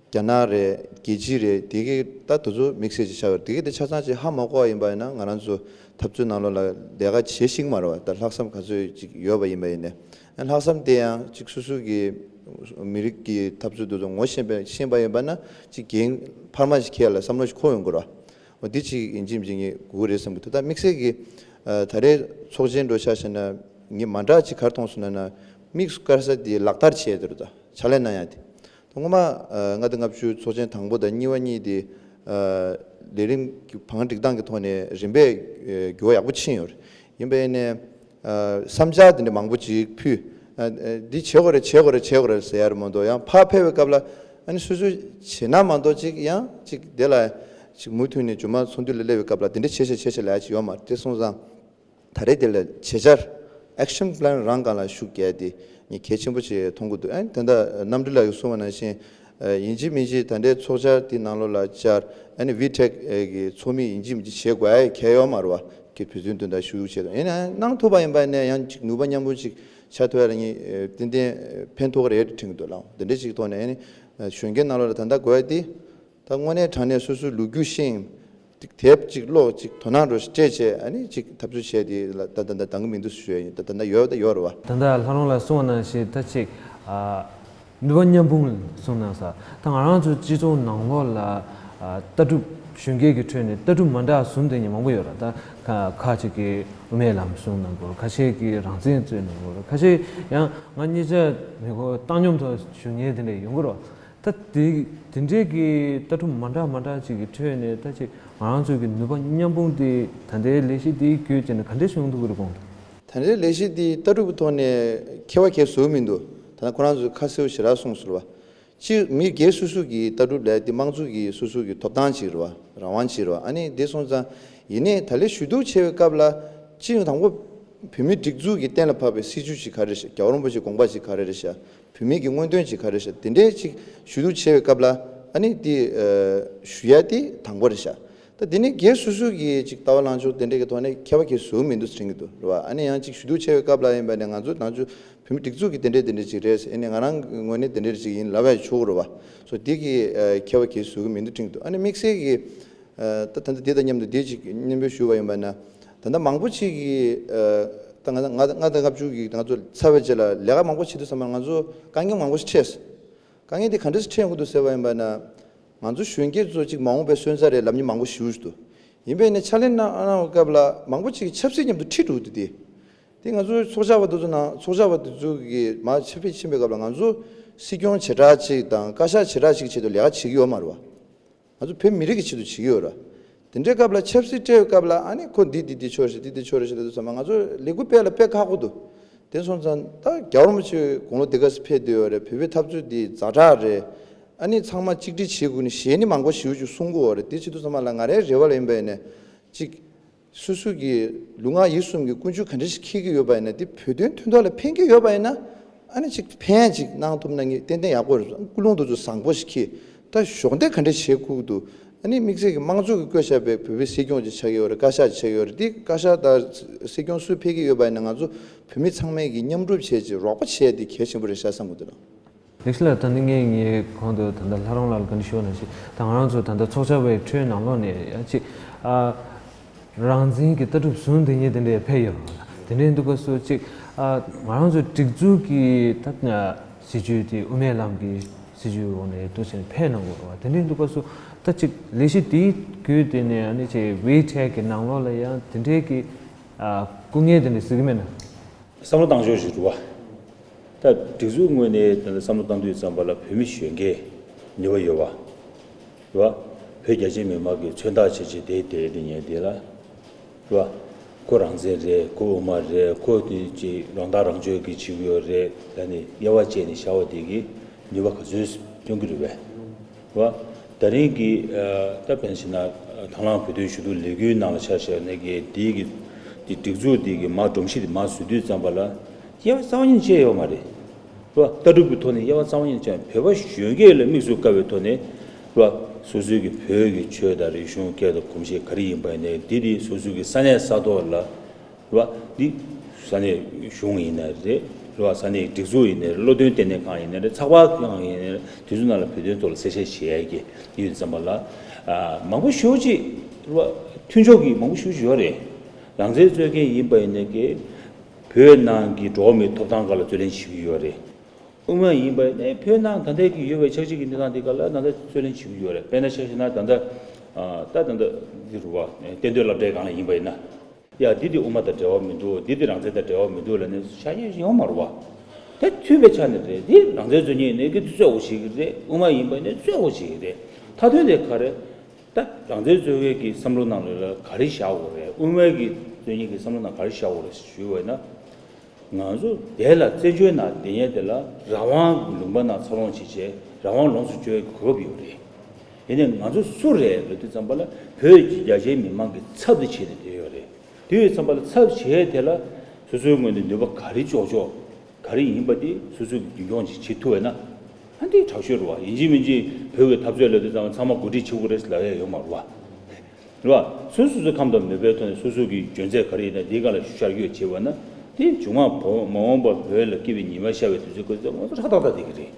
རྒྱ་ནག་རེད། རྒྱལ་སྤྱི་རེད། དེ་གའི་ད་དེ་ཚོ་དམིགས་བསལ་ཅིག་ཆགས་ཡོད་རེད། དེ་གའི་དེ་ཆ་ཚང་ཅིག་ཧ་མ་གོ་བ་ཡིན་པ་ཡིན་ན་ང་རང་ཚོ་འཐབ་རྩོད་ནང་ལོགས་ལ་ལས་ཀ་བྱེད་ཤེས་ཀྱི་མ་རེད་བ། ད་ལྷག་བསམ་ག་ཚོད་ཅིག་ཡོད་པ་ཡིན་པ་ཡིན་ནའི་ལྷག་བསམ་དེ་ཡང་ཅིག་སོ་སོ་གི་མི་རིགས་ཀྱི་འཐབ་རྩོད་དེ་ཚོ་ངོ་ཤེས་པ་ཤེས་པ་ཡིན་པ་ན་ཅིག་འགན་འཕར་མ་ཞིག་འཁྱེར་ཡ་ལ་བསམ་བློ་ཞིག་འཁོར་ཡོང་དགོས་རེད་བ། འོ་འདི་ཅིག་ཡིན་གཅིག་མིན་གཅིག་ངས་དགོས་ཀྱི་རེད་བསམ་གྱི་འདུག་ད་དམིགས་བསལ་གྱི་ཨ་ད་རེས་ཚོགས་ཆེན་འགྲོ་ཆ་བཞག་ན་ངས་མ་འདྲ་ཅིག་ག་རེ་མཐོང་སོང་ན་ན་དམིགས་སུ་བཀར་ས་དེ་ལག་བསྟར་བྱས་དེ་རེད། ད་ཕྱག་ལས་གནང་ཡ་དེ། ད་སྔོན་མ་ཨ་ལྔ་དང་ལྔ་བཅུ་ཚོགས་ཆེན་དང་པོ་དང་གཉིས་པ་གཉིས་དེ་ ལས་རིམ་གྱི་བང་སྒྲིག་སྟངས་ཀྱི་ཐོག་ནས་རིམ་པས་འགྱུར་བ་ཡག་པོ་ཕྱིན་ཡོད་རེད། ཡིན་པ་ཡིན་ནའི་བསམ་འཆར་དེ་འདྲ་མང་པོ་ཅིག་ཕུལ། འདི་བྱེད་དགོས་རེད། བྱེད་དགོས་རེད། བྱེད་དགོས་རེད་ཟེར་ཡ་རེད་མ་གཏོགས། ཡང་ཕར་ཕེབས་པའི་སྐབས་ལ་ཨ་ནི་སོ་སོས་བྱེད་ན་མ་གཏོགས་ཅིག་ཡང་ཅིག་དེ་ལ་ཅིག་མུ་མཐུད་ནས་རྗེས་མ་ཚོགས་འདུ་ལ་སླེབས་པའི་སྐབས་ལ་དེ་འདྲ་བྱས་ཤག་བྱས་ཤག་ལབ་ཡ་ཅིག་ཡོད་མ་རེད། དེ་སོང་ཙང་ད་རེས་དེ་ལ་བྱེད་འཆར་action plan རང་སྒང་ལ་ཤུགས་རྒྱག་དེ་ངས་གལ་ཆེན་པོ་ཞིག་མཐོང་གི་འདུག་ཨ་ནི་ད་ལྟ་རྣམ་སྒྲོལ་ལགས་ཀྱིས་གསུངས་པ་ནང་བཞིན། ཡིན་གཅིག་མིན་གཅིག་ད་ལྟའི་ཚོགས་བཅར་དེ་ནང་ལོགས་ལ་བཅར། ཨ་ནི་VTAC གི་ཚོགས་མི་ཡིན་གཅིག་མིན་གཅིག་བྱེད་དགོས་ཡ་གལ་ཡོད་མ་རེད་བ། ཁྱེད་བོད་དོན་དོན་དག་ཞུ་བྱེད་དང་ཡིན་ན་གནང་ཐུབ་པ་ཡིན་པ་ནས་ཡང་ཅིག་ནུས་པ་མཉམ་སྤུངས་ཅིག་བྱ་ཐུབ་ཡ་ལ་ངས་ཏན་ཏན་ཕན་ཐོགས་ཀྱི་རེད་དྲན་གྱི་འདུག་ལགས། དེ་འདྲ་ཅིག་ཐོག་ནས་ཨ་ནི་གཞོན་སྐྱེས་ནང་ལོགས་ལ་ད་ལྟ་དགོས་ཡ་དེ། ད་དངོས་གནས་དྲང་གནས་སོ་སོའི་ལོ་རྒྱུས་ཤེས་ཡོན་དེབ་ཅིག་ཀློག་ཅིག་དོ་སྣང་འདྲ་ཞིག་སྤྲད་བྱས་ཨ་ནི་ཅིག་འཐབ་རྩོད་བྱས་དེ་ལ་ད་ད་ད་འདང་གི་མི་འདུག་ཞུ་ཡ་ཡིན། ད་ད་ད་ཡོད་ད་ཡོད་རེད་བ། ད་ལྟ་ལྷ་རོང་ལགས་གསུངས་པ་ནང་བཞིན་ད་ཅིག་ཨ་ནུས་པ་མཉམ་སྤུངས་གསུངས་གནང་ས། ད་ང་རང་ཚོ་སྤྱི་ཚོགས་ནང་ལོགས་ལ་ཨ་ལྟ་གྲུབ་གཞོན་སྐྱེས་ཀྱི་ཁྲོད་ནས་ལྟ་གྲུབ་མ་འདྲ་བཟུང་བསྡད་མཁན་མང་པོ་ཡོད་རེད། ད་ཁ་ཁ་ཅིག་གིས་དབུ་མའི་ལམ་གསུངས་གནང་གི་ཡོད་རེད། ཁ་ཤས་ཀྱིས་རང་བཙན་རྩོད་གནང་གི་ཡོད་རེད། ཁ་ཤས་ཡང་ང་གཉིས་ཆ་མི་གོ་བཏང་སྙོམས་ཐོག་ཞུ་མཁན་དེ་འདྲ་ཡོང་གི་རེད་བ། ད་དེ་དེ་འདྲའི་གི་ལྟ་གྲུབ་མ་འདྲ་མ་འདྲ་ཅིག་གི་ཁྲོད་ནས་ད་ཅིག་ང་རང་ཚོའི་གི་ནུས་པ་མཉམ་སྤུངས་དེ་ད་ལྟའི་ལས་གཞི་དེའི་བརྒྱུད་བྱས་ནས་ག་འདྲས་བྱུང་ཐུབ་ཀྱི་རེད་དགོངས་འདུག་ད་ལྟའི་ལས་གཞི་དེ་ལྟ་གྲུབ་ཀྱི་ཐོག་ནས་ཁྱད་པར་གང་ཡང་བཟོ་གི་མི་འདུག་ད་ལྟ་ཁོ་རང་ཚོས་ཁ་གསལ་པོ་ཞེ་དྲག་གསུངས་སོང་བ། སྤྱིར་མི་སྒེར་སོ་སོ་གི་ལྟ་གྲུབ་ལས་དེ་དམངས་གཙོ་གི་སོ་སོ་གི་ཐོབ་ཐང་ཅིག་རེད་བ། རང་དབང་ཅིག་རེད་བ། ཨ་ནི་དེ་སོང་ཙང་ཡིན་ནའི་ད་ལྟའི་ཞུ་གཏུག་བྱེད་པའི་སྐབས་ལ་སྤྱི་ཡོངས་དང་པོ་བོད་མིའི་སྒྲིག་འཛུགས་ཀྱི་གཏན་ལ་ཕབ་པའི་སྲིད་བྱུས་ཅིག་ག་རེ་རེད་ཤག་རྒྱལ་བ་རིན་པོ་ཆེའི་དགོངས་པ་ཅིག་ག་རེ་རེད་ཤག་བོད་མི་གི་མངོན་འདོད་ཅིག་ག་རེ་ཤག་དེ་འདྲའི་ཅིག་ཞུ་གཏུག་བྱེད་པའི་སྐབས་ལ་ཨ་ནི་དེ་ཨ་ཞུ་ཡ་དེ་དང་པོ་རེད་ཤག་ད་དེ་ནི་སྒེར་སོ་སོ་གི་ཅིག་ལྟ་བ་ལངས་ཕྱོགས་དེ་འདྲ་གི་ཐོག་ནས་ཁྱད་པར་གང་ཡང་བཟོ་གི་མི་འདུག་དྲན་གི་འདུག་རེད་བ། ཨ་ནི་ཡང་ཅིག་ཞུ་གཏུག་བྱེད་པའི་སྐབས་ལ་ཡིན་པ་ནས་ང་ཚོ་ནང་ཆོས་བོད་མི་སྒྲིག་འཛུགས་ཀྱི་དེ་འདྲ་དེ་འདྲ་ཅིག་རེད། ཨ་ནི་ང་རང་ངོས་ནས་དེ་འདྲ་ཅིག་ཡིན་ལབ་ཡ་ཆོག་གི་རེད་བ། སོ་དེ་གི་ཨ་ཁྱད་པར་གང་ཡང་བཟོ་གི་མི་འདུག་དྲན་གི་འདུག་ཨ་ནི་དམིགས་བསལ་གྱི་ཨ་ད་ད་ལྟ་དེ་དང་མཉམ་དུ་དེ་ཅིག་སྙན་འབུལ་ཞུ་བ་ཡིན་པ་ན། ད་ལྟ་མང་པོ་ཅིག་གིས་ཨ་ད་ང་ལྔ་ལྔ་དང་ལྔ་བཅུ་གི་ང་ཚོ་ཚར་བའི་རྗེས་ལ་ལས་ཀ་མང་པོ་བྱེད་དུས་ཙམ་པ་ང་ཚོ་དཀའ་ངལ་མང་པོ་ཞིག་འཕྲད། དཀའ་ངལ་དེ་ག་འདྲ་ཞིག་འཕྲད་ཡོང་གི་འདུག་ཟེར་བ་ཡིན་པ་ན། ང་ཚོ་གཞོན་སྐྱེས་ཚོ་ཅིག་མ་འོངས་པའི་སོན་རྩ་རེད་ལབ་མཁན་མང་པོ་ཞེ་པོ་ཅིག་འདུག་ཡིན་པས་ནས་ཕྱག་ལས་གནང་གནང་བའི་སྐབས་ལ་མང་པོ་ཅིག་ཆབ་སྲིད་མཉམ་དུ་འཁྲིལ་འགྲོ་གི་འདུག་སྟེ། དེ་ང་ཚོའི་ཚོགས་བཅར་བ་དེ་ཚོ་ནང་ཚོགས་བཅར་བ་དེ་ཚོ་གིས་མར་ཕྱིར་ཕེབས་ཕྱིན་པའི་སྐབས་ལ་ང་ཚོ་སྲིད་སྐྱོང་བྱེ་བྲག་ཅིག་དང་བཀའ་ཤག་བྱེ་བྲག་ཅིག་གི་ཆེད་དུ་ལས་ཀ་བྱེད་ཀྱི་ཡོད་མ་རེད་བ། ང་ཚོ་བོད་མི་རིགས་ཀྱི་ཆེད་དུ་བྱེད་ཀྱི་ཡོད་རེད། དེ་འདྲའི་སྐབས་ལ་ཆབ་སྲིད་སྤྲད་པའི་སྐབས་ལ་ཨ་ནི་ཁོ་འདི་འདི་འདི་ཆོག་རེད། འདི་འདི་ཆོག་རེད་ཟེར་དུས་ཙམ་པ་ང་ཚོ་ལས་འགུལ་སྤེལ་ལ་དཔེ་ཁག་པོ་འདུག་དེ་སོང་ཙང་ད་རྒྱལ་བ་རིན་པོ་ཆེ་དགུང་ལོ་འདི་ག་ཚོད་ཕེབས་བསྡད་ཡོད་རེད། བོད་པའི་འཐབ་རྩོད་འདི་ཛ་དྲག་རེད། ཨ་ནི་ཚང་མ་གཅིག་སྒྲིལ་བྱེད་དགོས་ནི་ཞེས་ནི་མང་པོ་ཞེ་པོ་ཅིག་གསུང་གི་ཡོད་རེད། དེ་བྱེད་དུས་ཙམ་པ་ལ་ང་རའི་རེ་བ་ལ་ཡིན་པ་ཡིན་ནས་ཅིག་སོ་སོ་གི་ལུས་ངག་ཡིད་གསུམ་གྱི་ཀུན་སྤྱོད་ག་འདྲ་ཞིག་འཁྱེར་གྱི་ཡོད་པ་ཡིན་ན། དེ་བོད་དོན་དོན་དག་ལ་ཕན་གྱི་ཡོད་པ་ཡིན་ན། ཨ་ནི་ཅིག་ཕན་ཅིག་གནང་ཐུབ་ན་ངས་ཏན་ཏན་ཡག་པོ་རེད། ཀུན་སློང་དེ་ཚོ་བཟང་པོ་ཞིག་འཁྱེར། ད་གཞོགས་འདེགས་ག་འདྲ་བྱེད་དགོས་འདུག་ཨ་ནི་དམིགས་བསལ་གྱི་དམངས་གཙོ་གིས་བསྐོས་བཞག་པའི་བོད་པའི་སྲིད་སྐྱོང་ཅིག་ཆགས་ཀྱི་ཡོད་རེད། བཀའ་ཤག་ཅིག་ཆགས་ཀྱི་ཡོད་རེད། དེ་བཀའ་ཤག་དང་སྲིད་སྐྱོང་སུ་ཕེབས་ཀྱི་ཡོད་པ་ཡིན་ན་ང་ཚོ་བོད་མི་ཚང་མས་ཀྱི་མཉམ་རུབ་བྱས་ཅིག་རོགས་པ་བྱས་ཏེ་གལ་ཆེན་པོ་རེད་ཤག་བསམ་གྱི་འདུག་ལགས། ལེགས་ལགས། ད་ནི་ངས་ངའི་གོང་དུ་ད་ལྟ་ལྷ་རོང་ལགས་ལ་བཀའ་འདྲི་ཞུ་བ་ནང་བཞིན། ད་ང་རང་ཚོ་ད་ལྟ་ཚོགས་བཅར་བའི་ཁྲོད་ནང་ལོགས་ནས་ཡ་ཅིག་ཨ་རང་བཙན་གྱི་ལྟ་གྲུབ་བཟུང་བསྡད་མཁན་དེ་འདྲས་ཕེབས་ཡོད་རེད་བ། དེ་འདྲས་འདུག་སྐབས་སུ་ཅིག་ཨ་ང་རང་ཚོའི་སྒྲིག་འཛུགས་ཀྱི་ད་སྲིད་བྱུས་དེ་དབུ་མའི་ལམ་གྱི་སྲིད་བྱུས་འོག་ནས་འདུག་ཟེར་ནས་ཕེབས་གནང་དགོས་རེད་བ། དེ་འདྲས་འདུག་སྐབས་སུ་ད་ཅིག་ལས་གཞི་དེའི་བརྒྱུད་དེ་ནས་ཨ་ནི་ཅིག་ཝི་ཊེག་གི་ནང་ལོགས་ལ་ཡང་དེ་འདྲས་ཀྱི་ཨ་སྐུ་ངལ་དེ་འདྲས་གཟིགས་ཀྱི་མེད་ན། བསམ་བློ་བཏང་ཕྱོགས་ཤིག་རེད་བ། ད་སྒྲིག་འཛུགས་ངོས་ནས་ད་ལྟ་བསམ་བློ་བཏང་དུས་ཙམ་པ་ལ་བོད་མི་གཞོན་སྐྱེས་ནུས་པ་ཡོད་བ། རེད་བ། བོད་རྒྱ་ཆེའི་མི་མང་གིས་མཚོན་རྟགས་བྱས་བྱས་བསྡད་བསྡད་དེ་ཉལ་བསྡད་ལ། རེད་བ། ཁོ་རང་བཙན་རེད། ཁོ་དབུ་མ་རེད། ཁོ་དེ་ཅིག་རང་ཐག་རང་གཅོད་ཀྱི་བྱེད་ཀྱི་ཡོད་རེད། ད་ནི་དབྱེ་བ་བཅད་ནས་བཞག་པ་དེ་གིས་ནུས་པ་ག་ཚོད་སྟོན་གྱི་རེད་པས། བ། ད་རིང་གི་ཨ་ད་དཔེར་ན་བྱས་ན་དང་བླངས་བོད་དོན་ཞུ་གཏུག་ལས་འགུལ་ནང་ལ་ཆ་བཞག་ནས་ཀྱི་དེའི་གི་དེ་སྒྲིག་འཛུགས་དེ་གི་མ་སྒྲོམ་གཞི་དེ་མ་བཟོ་དུས་ཙམ་པ་ལ་དབྱེ་བ་རྩ་བ་ཉིད་ནས་བཅད་ཡོད་མ་རེད། བ། ལྟ་གྲུབ་ཀྱི་ཐོག་ནས་དབྱེ་བ་རྩ་བ་ཉིད་ནས་བཅད། བོད་པ་གཞོན་སྐྱེས་ལ་དམིགས་སུ་བཀར་བའི་ཐོག་ནས། བ། སོ་སོའི་གི་བོད་ཀྱི་ཆོས་དང་རིག་གཞུང་སྐད་དང་གོམས་གཤིས་ག་རེ་ཡིན་པ་ཡིན་ནའི་དེ་དེ་སོ་སོའི་གི་ས་གནས་ས་ཐོག་ལ། རེད་བ། འདི་ས་གནས་གཞུང་ཡིན་ན་རེད། རེད་བ། ས་གནས་སྒྲིག་འཛུགས་ཡིན་ན་རེད། བློ་འདོན་ལྟེ་གནས་ཁང་ཡིན་ན་རེད། ཚགས་པར་ཁང་ཡིན་ན་རེད། དེ་ཚོ་ནང་ལ་བོད་དོན་ཐོག་ལ་གསལ་བཤད་བྱེད་ཡ་གི་ཡོད་ཙམ་པ་ལ། ཨ་མང་པོ་ཞེ་པོ་ཅིག་རེད་བ། མཐུན་ཕྱོགས་ཀྱི་མང་པོ་ཞེ་པོ་ཅིག་ཡོད་རེད། རང་བཙན་རྩོད་མཁན་ཡིན་པ་ཡིན་ན་གི་བོད་ནང་གི་འགྲོ་བ་མིའི་ཐོབ་ཐང་སྒང་ལ་རྩོད་ལེན་བྱེད་ཀྱི་ཡོད་རེད། དབུ་མ་ཡིན་པ་ཡིན་ན་བོད་ནང་ད་ལྟའི་གི་ཡོད་པའི་ཆགས་སྲིད་ཀྱི་གནས་སྟངས་འདི་སྒང་ལ་ད་ལྟ་རྩོད་ལེན་བྱེད་ཀྱི་ཡོད་རེད། དཔེར་ན་ཆ་བཞག་ན་ད་ལྟ་ཨ་ད་ད་ལྟ་འདི་རུ་བ་གཏན་སྡོད་སློབ་གྲྭའི་སྒང་ལ་ཡིན་པ་ཡིན་ན། ཡ་འདི་དེ་དབུ་མ་དང་འབྲེལ་བ་མི་འདུག་འདི་དེ་རང་བཙན་དང་འབྲེལ་བ་མི་འདུག་ལབ་ནས་ཆགས་ཡས་ཡོད་མ་རེད་བ། དེ་མཐུན་པའི་ཆ་ནས་རེད། འདི་རང་བཙན་རྩོད་མཁན་ཡིན་ནའི་གི་རྩོད་དགོས་བྱེད་ཀྱི་རེད། དབུ་མ་ཡིན་པ་ཡིན་ནའི་རྩོད་དགོས་བྱེད་ཀྱི་རེད། མཐའ་དོན་དེ་ག་རེད། ད་རང་བཙན་རྩོད་མཁན་གྱི་བསམ་བློ་ནང་ལ་ག་རེ་བཞག་དགོས་རེད། དབུ་མའི་གི་རྩོད་མཁན་གྱི་བསམ་བློ་ནང་ག་རེ་བཞག་དགོས་རེད་ཞུས་པ་ཡིན་ན། ང་ཚོ་དེ་ལ་བཙན་བྱོལ་ནང་བསྡད་མཁན་དེ་ལ་རང་དབང་གི་ལུང་པ་ནང་འཚར་ལོངས་བྱེད་བྱས་རང་དབང་ལོངས་སུ་སྤྱོད་ཡག་གི་གོ་སྐབས་ཡོད་རེད། ཡིན་ནའི་ང་ཚོ་སུ་རེད་ལབ་དུས་ཙམ་པ་ལ་བོད་ཀྱི་རྒྱ་ཆེའི་མི་མང་གི་ཚབ་དེ་བྱས་ནས་བསྡད་ཡོད་རེད། དེ་ཡོད་ཙམ་པ་ལ་ཚབ་བྱས་དེ་ལ་སོ་སོའི་ངོས་ནས་ནུས་པ་ག་རེ་གཅོག་ཆོག་ག་རེ་ཡིན་པ་དེ་སོ་སོ་གི་རྒྱུན་འཁྱོངས་ཅིག་བྱེད་ཐུབ་པ་ན། ཨ་འདི་དྲག་ཤོས་རེད་བ། ཡིན་གཅིག་མིན་གཅིག་བོད་ཀྱི་འཐབ་རྩོད་ལབ་དུས་ཙམ་ཚང་མ་གོ་སྒྲིག་བྱེད་དགོས་རེད་ཟེར་ལབ་ཡ་ཡོད་མ་རེད་བ། རེད་བ། སོ་སོ་སོ་ཁམས་དང་ནུས་པའི་ཐོག་ནས་སོ་སོ་གི་འཇོན་ཚད་ག་རེ་ཡིན་ན་དེའི་སྒང་ལ་ཤར་སྐྱོད་བྱེད་པ་ན། དེ་མཇུག་མ་བོད་མ་འོངས་པ་བོད་ལ་སྐྱིད་པའི་ཉི་མ་ཤར་བའི་དུས་ཚོད་སྐབས་སུ་ང་ཚོ་ཧྲག་ཐག་ཐག་བསྡད་ཀྱི་རེད།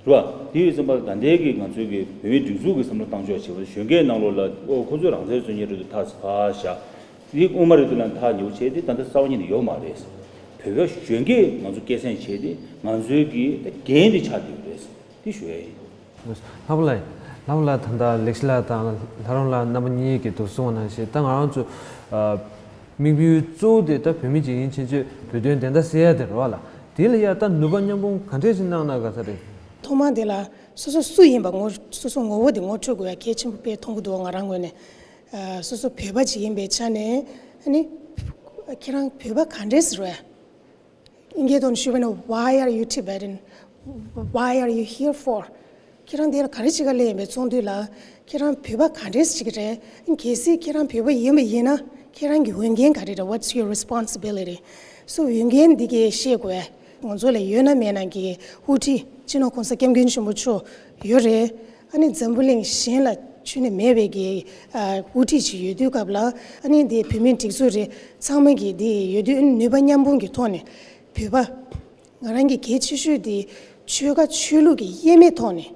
རེད་བ། དེ་ཡོད་ཙམ་པ་ད་ལྟའི་གི་ང་ཚོའི་གི་བོད་མིའི་སྒྲིག་འཛུགས་ཀྱི་བསམ་བློ་བཏང་ཕྱོགས་བྱེད་པ་གཞོན་སྐྱེས་ནང་ལོགས་ལ་ཨོ་ཁོ་ཚོས་རང་བཙན་རྩོད་མཁན་རེད་འདུག་ཐག་ཕར་བཞག་དེ་དབུ་མ་རེད་འདུག་ལབ་ཐག་ཉེ་བོ་བྱས་ཏེ་ད་ལྟ་རྩ་བ་ཉིད་ནས་ཡོད་མ་རེད། བོད་པ་གཞོན་སྐྱེས་ང་ཚོ་སྐྱེད་སྲིང་བྱས་ཏེ་ང་ཚོའི་གི་འགན་དེ་ཆགས་བསྡད་ཡོད་རེད། དེ་ཞུ་ཡ་ཡིན། ལྷག་པ་ལ་ལྷག་པ་ལ་ད་ལྟ་ལེགས་བཤད་ལགས་དང་ལྷ་རམས་ལགས་རྣམ་པ་གཉིས་ཀྱིས་འདུག་གསུངས་པ་ནང་བཞིན་ད་ང་རང་ཚོ་དམིགས་ཡུལ་གཙོ་བོ་དེ་ད་བོད་མི་ཅིག་ཡིན་ཕྱིན་ཆད་བོད་དོན་བདེན་མཐའ་གསལ་ཡ་དེ་རེད་བ་ལ། དེ་ལ་ཡ་ད་ནུས་པ་མཉམ་སྤུངས་ག་འདྲས་ཞིག་གནང་ན་དགའ་ས་རེད། ཐོག་མ་དེ་ལ་སོ་སོ་སུ་ཡིན་པ་ངོ་སོ་སོ་ངོ་བོ་དེ་ངོ་འཕྲོད་དགོས་ཡ་གལ་ཆེན་པོ་དཔེ་མཐོང་གི་འདུག་ང་རང་ངོས་ནས། ཨ་སོ་སོ་བོད་པ་ཅིག་ཡིན་པའི་ཆ་ནས་ཨ་ནི་ཁྱེད་རང་བོད་པ་ག་འདྲས་ཟེར་བས། ཨིན་སྐད་ཐོག་ནས་ཞུས་པ་ན། Why are you Tibetan? Why are you here for? ཁྱེད་རང་འདི་ལ་ག་རེ་བྱེད་ག་སླེབས་ཡིན་པའི་ཚོགས་འདུ་ལ་ཁྱེད་རང་བོད་པ་ག་འདྲས་ཅིག་རེད། གལ་སྲིད་ཁྱེད་རང་བོད་པ་ཡིན་པ་ཡིན་ན་ཁྱེད་རང་གི་འོས་འགན་ག་རེ་རེད། What's your responsibility? སོ་འོས་འགན་འདི་གས་ཤེས་དགོས། ང་ཚོ་ལ་ཡོད་ན་མེད་ན་གི་དབུ་ཁྲིད་སྤྱི་ནོར་གོང་ས་སྐྱབས་མགོན་ཆེན་པོ་མཆོག་ཡོད་རེད། ཨ་ནི་འཛམ་བུ་གླིང་གཞན་ལ་ཁྱོན་ནས་མེད་པའི་གི་ཨ་དབུ་ཁྲིད་ཅིག་ཡོད་དུས་སྐབས་ལ་ཨ་ནི་འདི་བོད་མིའི་སྒྲིག་འཛུགས་རེད། ཚང་མ་གི་འདི་ཡོད་དུས་ཨ་ནི་ནུས་པ་མཉམ་སྤུངས་ཀྱི་ཐོག་ནས་བོད་པ་ང་རང་གི་གལ་ཆེ་ཤོས་འདི་ཆོལ་ཁ་ཆོས་ལུགས་ཀྱི་དབྱེ་མེད་ཐོག་ནས་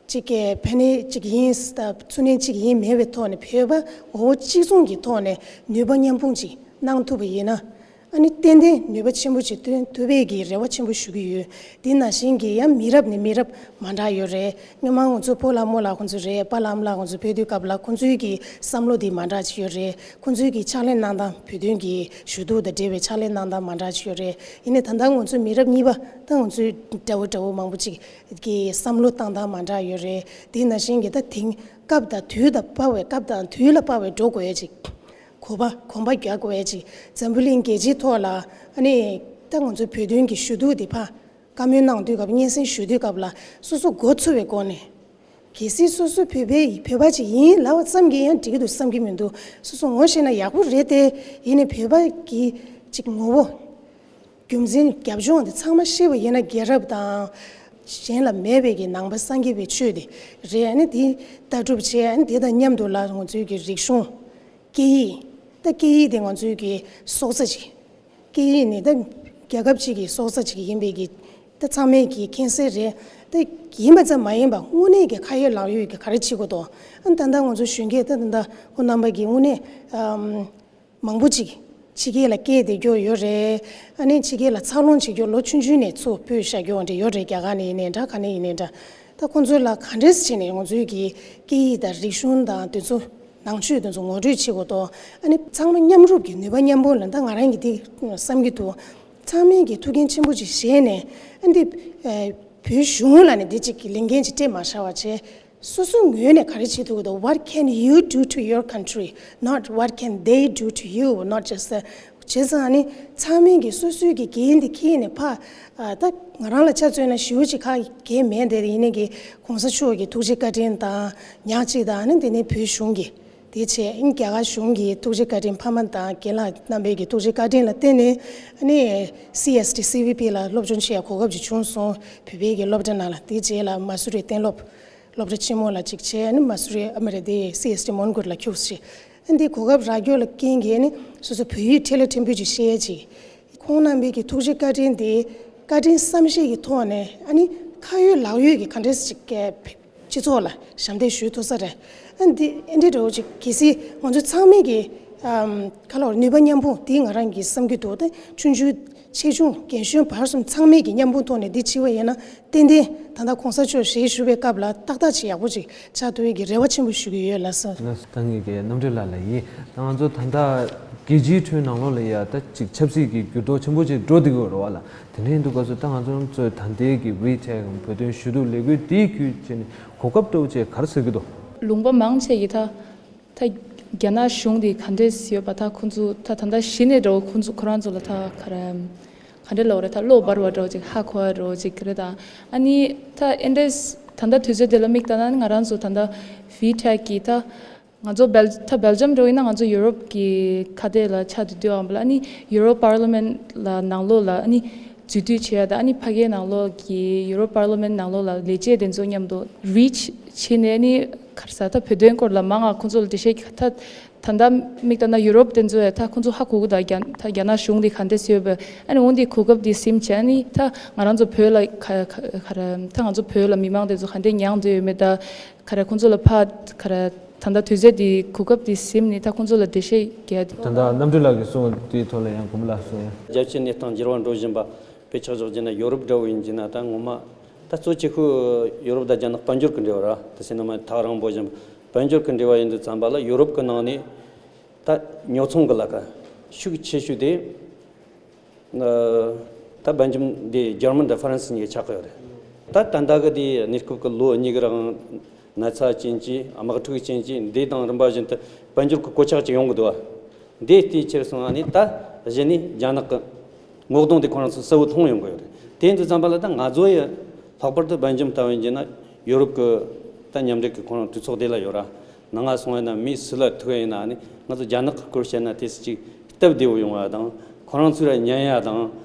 གཅིག་གི་ཕ་ནི་གཅིག་ཡིན་ད་ཚུ་ནི་གཅིག་ཡིན་མེད་པའི་ཐོག་ནས་བོད་པ་ངོ་བོ་གཅིག་མཚུངས་ཀྱི་ཐོག་ནས་ནུས་པ་མཉམ་སྤུངས་ཅིག་གནང་ཐུབ་པ་ཡིན་ན། ཨ་ནི་ཏན་ཏན་ནུས་པ་ཆེན་པོ་ཅིག་བཏོན་ཐུབ་པའི་གི་རེ་བ་ཆེན་པོ་ཞུ་གི་ཡོད། དེ་ནང་བཞིན་གྱི་ཡང་མི་རབས་ནས་མི་རབས་མ་འདྲ་ཡོད་རེད། སྔོན་མ་ང་ཚོ་སྤོ་ལགས་རྨོ་ལགས་ཁོང་ཚོ་རེད། པཱ་ལགས་ཨ་མ་ལགས་ཁོང་ཚོ་ཕེབས་དུས་སྐབས་ལ་ཁོང་ཚོའི་གི་བསམ་བློ་དེ་མ་འདྲ་ཅིག་ཡོད་རེད། ཁོང་ཚོའི་གི་ཕྱག་ལས་གནང་སྟངས་བོད་དོན་གི་ཞུ་གཏུག་དང་འབྲེལ་བའི་ཕྱག་ལས་གནང་སྟངས་མ་འདྲ་ཅིག་ཡོད་རེད། ཡིན་ནའི་ད་ལྟ་ང་ཚོ་མི་རབས་གཉིས་པ་ད་ང་ཚོའི་འདྲ་བོ་འདྲ་བོ་མང་པོ་ཅིག་གི་བསམ་བློ་བཏང་སྟངས་མ་འདྲ་ཡོད་རེད། དེ་ནང་བཞིན་གྱི་ད་དེང་སྐབས་དང་དུས་དང་དཔའ་བའི་སྐབས་དང་དུས་ལ་དཔའ་བའི་འགྲོ་དགོས་ཡ་ཅིག་གོམ་པ་གོམ་པ་རྒྱག་དགོས་ཡ་ཅིག་འཛམ་བུ་གླིང་རྒྱལ་སྤྱིའི་ཐོག་ལ་ཨ་ནི་ད་ང་ཚོའི་བོད་དོན་གྱི་ཞུ་གཏུག་འདི་ཕར་བཀའ་མོལ་གནང་དུས་སྐབས་སྙན་སེང་ཞུ་དུས་སྐབས་ལ་སོ་སོ་མགོ་ཚོས་པའི་སྒོ་ནས། གལ་སྲིད་སོ་སོ་བོད་པའི་བོད་པ་ཅིག་ཡིན་ལབ་པ་ཙམ་གྱིས་ཡང་འགྲིག་གི་འདུག་བསམ་གྱི་མི་འདུག་སོ་སོ་ངོ་ཤེས་ན་ཡག་པོ་རེད་དེ། ཡིན་ནའི་བོད་པ་གི་ཅིག་ངོ་བོ། རྒྱུ་མཚན་རྒྱབ་ལྗོངས་དེ་ཚང་མ་ཤེས་པ་ཡིན་ན་རྒྱལ་རབས་དང་། གཞན་ལ་མེད་པའི་གི་ནང་པ་སངས་རྒྱས་པའི་ཆོས་དེ་རེད། ཨ་ནི་དེ་ལྟ་གྲུབ་བྱས་ཨ་ནི་དེ་དང་མཉམ་དུ་ལ་ང་ཚོའི་གི་རིག་གཞུང་། སྐད་ཡིག་ད་སྐད་ཡིག་དེ་ང་ཚོའི་གི་སྲོག་རྩ་ཅིག་སྐད་ཡིག་ནི་ད་རྒྱལ་ཁབ་ཅིག་གི་སྲོག་རྩ་ཅིག་ཡིན་པའི་གི་ད་ཚང་མས་གི་མཁྱེན་གསལ་རེད། ད་ཡིན་པ་ཙམ་མ་ཡིན་པ་དངོས་གནས་ཀྱི་ཁ་ཡོད་ལག་ཡོད་ཀྱི་ག་རེ་བྱེད་དགོས་དོ། ཨ་ནི་ད་ལྟ་ང་ཚོ་གཞོན་སྐྱེས་ད་ད་ལྟ་ཁོང་རྣམ་པ་གི་དངོས་གནས་ཨམ། མང་པོ་ཅིག་ཕྱི་རྒྱལ་ལ་སྐྱེས་བསྡད་རྒྱུ་ཡོད་རེད། ཨ་ནི་ཕྱི་རྒྱལ་ལ་འཚར་ལོངས་བྱེད་རྒྱུ་ལོ་ཆུང་ཆུང་ནས་ཚུར་ཕུད་བཞག་རྒྱུ་འདྲ་ཡོད་རེད། རྒྱ་གར་ནས་ཡིན་ནའི་འདྲ་ག་ནས་ཡིན་ནའི་འདྲ། ད་ཁོང་ཚོ་ལ་ག་འདྲས་བྱས་ནས་ང་ཚོའི་གི་སྐད་ཡིག་དང་རིག་གཞུང་དང་དེ་ཚོ་ནང་ཆོས་དེ་ཚོ་ངོ་སྤྲོད་བྱེད་དགོས་དོ། ཨ་ནི་ཚང་མ་མཉམ་རུབ་ཀྱི་ནུས་པ་མཉམ་སྤུངས་ལ་ད་ང་རང་གི་དེ་བསམ་གྱི་འདུག་ཚང་མས་ཀྱི་ཐུགས་འགན་ཆེན་པོ་ཅིག་བཞེས་ནས་ཨ་འདི་བོད་གཞུང་ལ་ནི་འདི་གཅིག་གི་ལས་འགན་ཅིག་སྤྲད་མ་བཞག་པ་བྱས། སོ་སོའི་ངོས་ནས་ག་རེ་བྱེད་ཐུབ་ཀྱི་འདུག What can you do to your country? Not what can they do to you? Not just the བྱས་ཙང་ནི་ཚང་མས་ཀྱི་སོ་སོའི་གི་འགན་འདི་འཁྱེར་ནས་ཕ་ད་ང་རང་ལ་ཆ་མཚོན་ན་ཞེ་པོ་ཅིག་ཁག་གི་མེད་དེ། ཡིན་ནའི་གི་གོང་ས་མཆོག་གི་ཐུགས་རྗེ་བཀའ་དྲིན་དང་ཉག་གཅིག་དང་ནི་དེ་ནས་བོད་གཞུང་གི་དེ་བྱས་རྒྱ་གར་གཞུང་གི་ཐུགས་རྗེ་བཀའ་དྲིན་ཕ་མ་དང་རྒན་ལགས་རྣམ་པའི་གི་ཐུགས་རྗེ་བཀའ་དྲིན་ལ་བརྟེན་ནས་ཨ་ནི་སི་ཨེས་ཊི་སི་ཝི་པི་ལ་སློབ་སྦྱོང་བྱེད་ཡ་གོ་སྐབས་ཅིག་བྱུང་སོང་། བོད་པའི་གི་སློབ་གྲྭ་ནང་ལ། དེ་རྗེས་ལ་མ་སུ་རི་གཏན་སློབ་སློབ་གྲྭ་ཆེན་མོ་ལ་ཅིག་བྱས་ནི་མ་སུ་རི་ཨ་མ་རེད་དེ་སི་ཨེས་ཊི་མོན་གྷོ་ལ་འཁྱུགས་ཤིག་ཨ་འདི་གོ་སྐབས་རག་རྒྱུ་ལ་རྐྱེན་གྱིས་ནི་སོ་སོ་བོད་ཡིག་འཕྲོ་མཐུད་ཕྲན་བུ་ཅིག་བཤད་ཅིག་ཁོང་རྣམ་པའི་གི་ཐུགས་རྗེ་བཀའ་དྲིན་དེ་བཀའ་དྲིན་བསམ་ཤེས་ཀྱི་ཐོག་ནས་ཨ་ནི་ཁ་ཡོད་ལག་ཡོད་ཀྱི་ག་འདྲས་ཅིག་སྤྱི་ཚོགས་ལ་ཞབས་འདེགས་ཞུ་ཐུབ་ས་རེད། ཨ་འདི་ཨ་འདི་འདྲ་བོ་ཅིག་གལ་སྲིད་ང་ཚོ་ཚང་མས་ཀྱི་ཨམ་ག་ལ་བར་ནུས་པ་མཉམ་སྤུངས་དེ་ང་རང་གི་བསམ་གྱི་འདུག་ད་ཆུང་ཆུང་ཆེ་ཆུང་རྒན་གཞོན་བར་གསུམ་ཚང་མས་ཀྱི་མཉམ་སྤུངས་ཐོག་ནས་འདི་བྱས་པ་ཡིན་ན་ཏན་ཏན་ད་ལྟ་གོང་ས་མཆོག་ཞལ་བཞུགས་པའི་སྐབས་ལ་ཏག་ཏག་ཅིག་ཡག་པོ་ཅིག་ཆགས་ཐུབ་ཡས་ཀྱི་རེ་བ་ཆེན་པོ་ཞུ་གི་ཡོད་ལགས་སོ། ལགས་སོ། ད་ངེད་ཀྱི་རྣམ་འཕྲུལ་ལགས་ལ་ཡིན། ད་ང་ཚོ་ད་ལྟ་རྒྱལ་སྤྱིའི་ཁྲོད་ནང་ལོགས་ལ་ཡ་ད་ཅིག་ཆབ་སྲིད་ཀྱི་འགྱུར་ལྡོག་ཆེན་པོ་ཅིག་འགྲོ་བསྡད་ཀྱི་ཡོད་རེད་བ་ལ། དེ་འདྲ་ཡིན་དུས་སྐབས་སུ་ད་ང་ཚོ་ཚོས་ད་ལྟའི་གི་ཝི་ཊེག་བོད་དོན་ཞུ་གཏུག་ལས་འགུལ་འདིའི་བརྒྱུད་བྱས་ནས་གོ་སྐབས་འདྲ་བོ་ཅིག་ག་རེ་ཟེར་གྱི་འདུག་ལུང་པ་མང་ཆེ་གིས་ད་ད་རྒྱ་ནག་གཞུང་འདི་ག་འདྲས་ཡོད་པ། ད་ཁོང་ཚོ་ད་ད་ལྟ་གཞི་ནས་འདྲ་བོ་ཁོང་ཚོ་ཁོ་རང་ཚོ་ལ་ད་ག་རེ་ག་འདྲས་ལབ་དགོས་རེད། ད་བློ་འབར་བ་འདྲ་བོ་ཅིག་ཧ་གོ་བ་འདྲ་བོ་ཅིག་རེད། ད་ཨ་ནི་ད་ཨེ་འདྲས་ད་ལྟ་དུས་ཚོད་དེ་ལ་དམིགས་ལྟ་ན་ང་རང་ཚོ་ད་ལྟ་ཝི་ཊེག་གི་ད་ང་ཚོ་སྦེལ་ད་སྦེལ་ཇམ་འདྲ་བོ་ཡིན་ན་ང་ཚོ་ཡུ་རོབ་ཀྱི་ཁ་གཏད་ལ་ཆ་དུས་དུས་ཨམ་ལ། ཨ་ནི་ཡུ་རོབ་པར་ལི་མེན་ལ་ནང་ལོགས་ལ་ཨ་ནི་འཛུལ་དུས་བྱེད་ཡ། ད་ཨ་ནི་ཕ་གིའི་ནང་ལོགས་ཀྱི་ཡུ་རོབ་པར་ལི་མེན་ནང་ལོགས་ལ་ལས་བྱེད་དེ་ཚོ་མཉམ་དུ་རིཆ་བྱས་ནས། ཨ་ནི་ག་རེ་ཟ། ད་བོད་དོན་སྐོར་ལ་མང་ང་ཁོང་ཚོ་ལ་འགྲེལ་བཤད་ད་ད་ལྟ་དམིགས་ལྟ་ན་ཡུ་རོབ་དེ་ཚོ་ཡ་ད་ཁོང་ཚོ་ཧ་གོ་གི་འདུག་རྒྱ་ད་རྒྱ་ནག་གཞུང་འདི་ག་འདྲས་ཡོད་པ། ཨ་ནི་འོ་འདི་གོ་སྐབས་འདི་ཟིན་བྱས། ཨ་ནི་ད་ང་རང་ཚོ་བོད་ལ་ག་ག་ག་རེ་ད་ང་ཚོ་བོད་ལ་མི་མང་དེ་ཚོ་ག་འདྲས་མྱངས་བསྡད་ཡོད་མེད། ད་ག་རེ་ཁོང་ཚོ་ལ་ཕར་ག་རེ་ད་ལྟ་དུས་ཚོད་འདི་གོ་སྐབས་འདི་ཟིན་ནས་ད་ཁོང་ཚོ་ལ་འགྲེལ་བཤད་རྒྱག་ད་ལྟ་གནམ་གྲུ་ལགས་ཀྱིས་གསུངས་པ་དེའི་ཐོག་ལ་ཡང་དགོངས་པ་ལ་གསུངས་ཡ། རྒྱལ་སྤྱིའི་གནས་སྟངས་འགྱུར་བ་འགྲོ་བཞིན་པ་དཔེ་ཆ་བཞག་རྒྱུ་ན་ཡོ་རོབ་འདྲ་བོ་ཡིན་རྒྱུ་ན། ད་ངོ་མ་ད་གཙོ་ཆེ་ཤོས་ཡོ་རོབ་དང་རྒྱ་ནག་དཔལ་འབྱོར་གྱི་འབྲེལ་བ་ར། ད་ཟེར་ན་མ་ཐག་རིང་པོ་བཞིན་དཔལ་འབྱོར་གྱི་འབྲེལ་བ་ཡིན་དུས་ཙམ་པ་ལ་ཡོ་རོབ་ཀྱི་ནང་ནས་ད་ཉོ་ཚོང་གི་ལས་ཀ་ཤུགས་ཆེ་ཤོས་དེ་ད་སྦེལ་ཇམ་དེ་འཇར་མན་དང་ཧྥ་རན་སི་གཉིས་ཀ་ཆགས་ཀྱི་ཡོད་རེད། ད་ད་ལྟ་གི་དེ་གནས་སྐབས་ཀྱི་ལོ་གཉིས་ཀྱི་རིང་ན་ཚ་ཅན་གྱི་དམག་འཁྲུག་ཅན་གྱི་འདི་དང་རིམ་པ་བཞིན་དུ་དཔལ་འབྱོར་གྱི་གོད་ཆག་ཅིག་ཡོང་གི་འདུག་བ། འདི་དེའི་ཕྱིར་སོང་ཨ་ནི་ད་གཞི་ནས་རྒྱ་ནག་གི་ངོ་གདོང་དེ་ཁོ་རང་ཚོ་གསལ་བོ་མཐོང་ཡོང་གི་ཡོད་རེད། དེ་ཡིན་དུས་ཙམ་པ་ལ་ད་ང་ཚོ་ཡི་ལྷག་པར་དུ་སྦེལ་ཇམ་ལྟ་བུ་ཡིན་རྒྱུ་ན་ཡོ་རོབ་ཀྱི་ད་མཉམ་འབྲེལ་གྱི་ཁོ་རང་གྲོས་ཚོགས་དེ་ལ་ཡོད་ར། ནང་ང་སོང་ཡིན་ན་མི་སུ་ལ་ཐུག་ཡིན་ན་ཨ་ནི་ང་ཚོ་རྒྱ་ནག་གི་སྐོར་བཤད་ན་དེ་སུ་ཅིག་སྟབས་བདེ་བོ་ཡོང་བ་དང་། ཁོ་རང་ཚོས་ར་ཉན་ཡ་དང་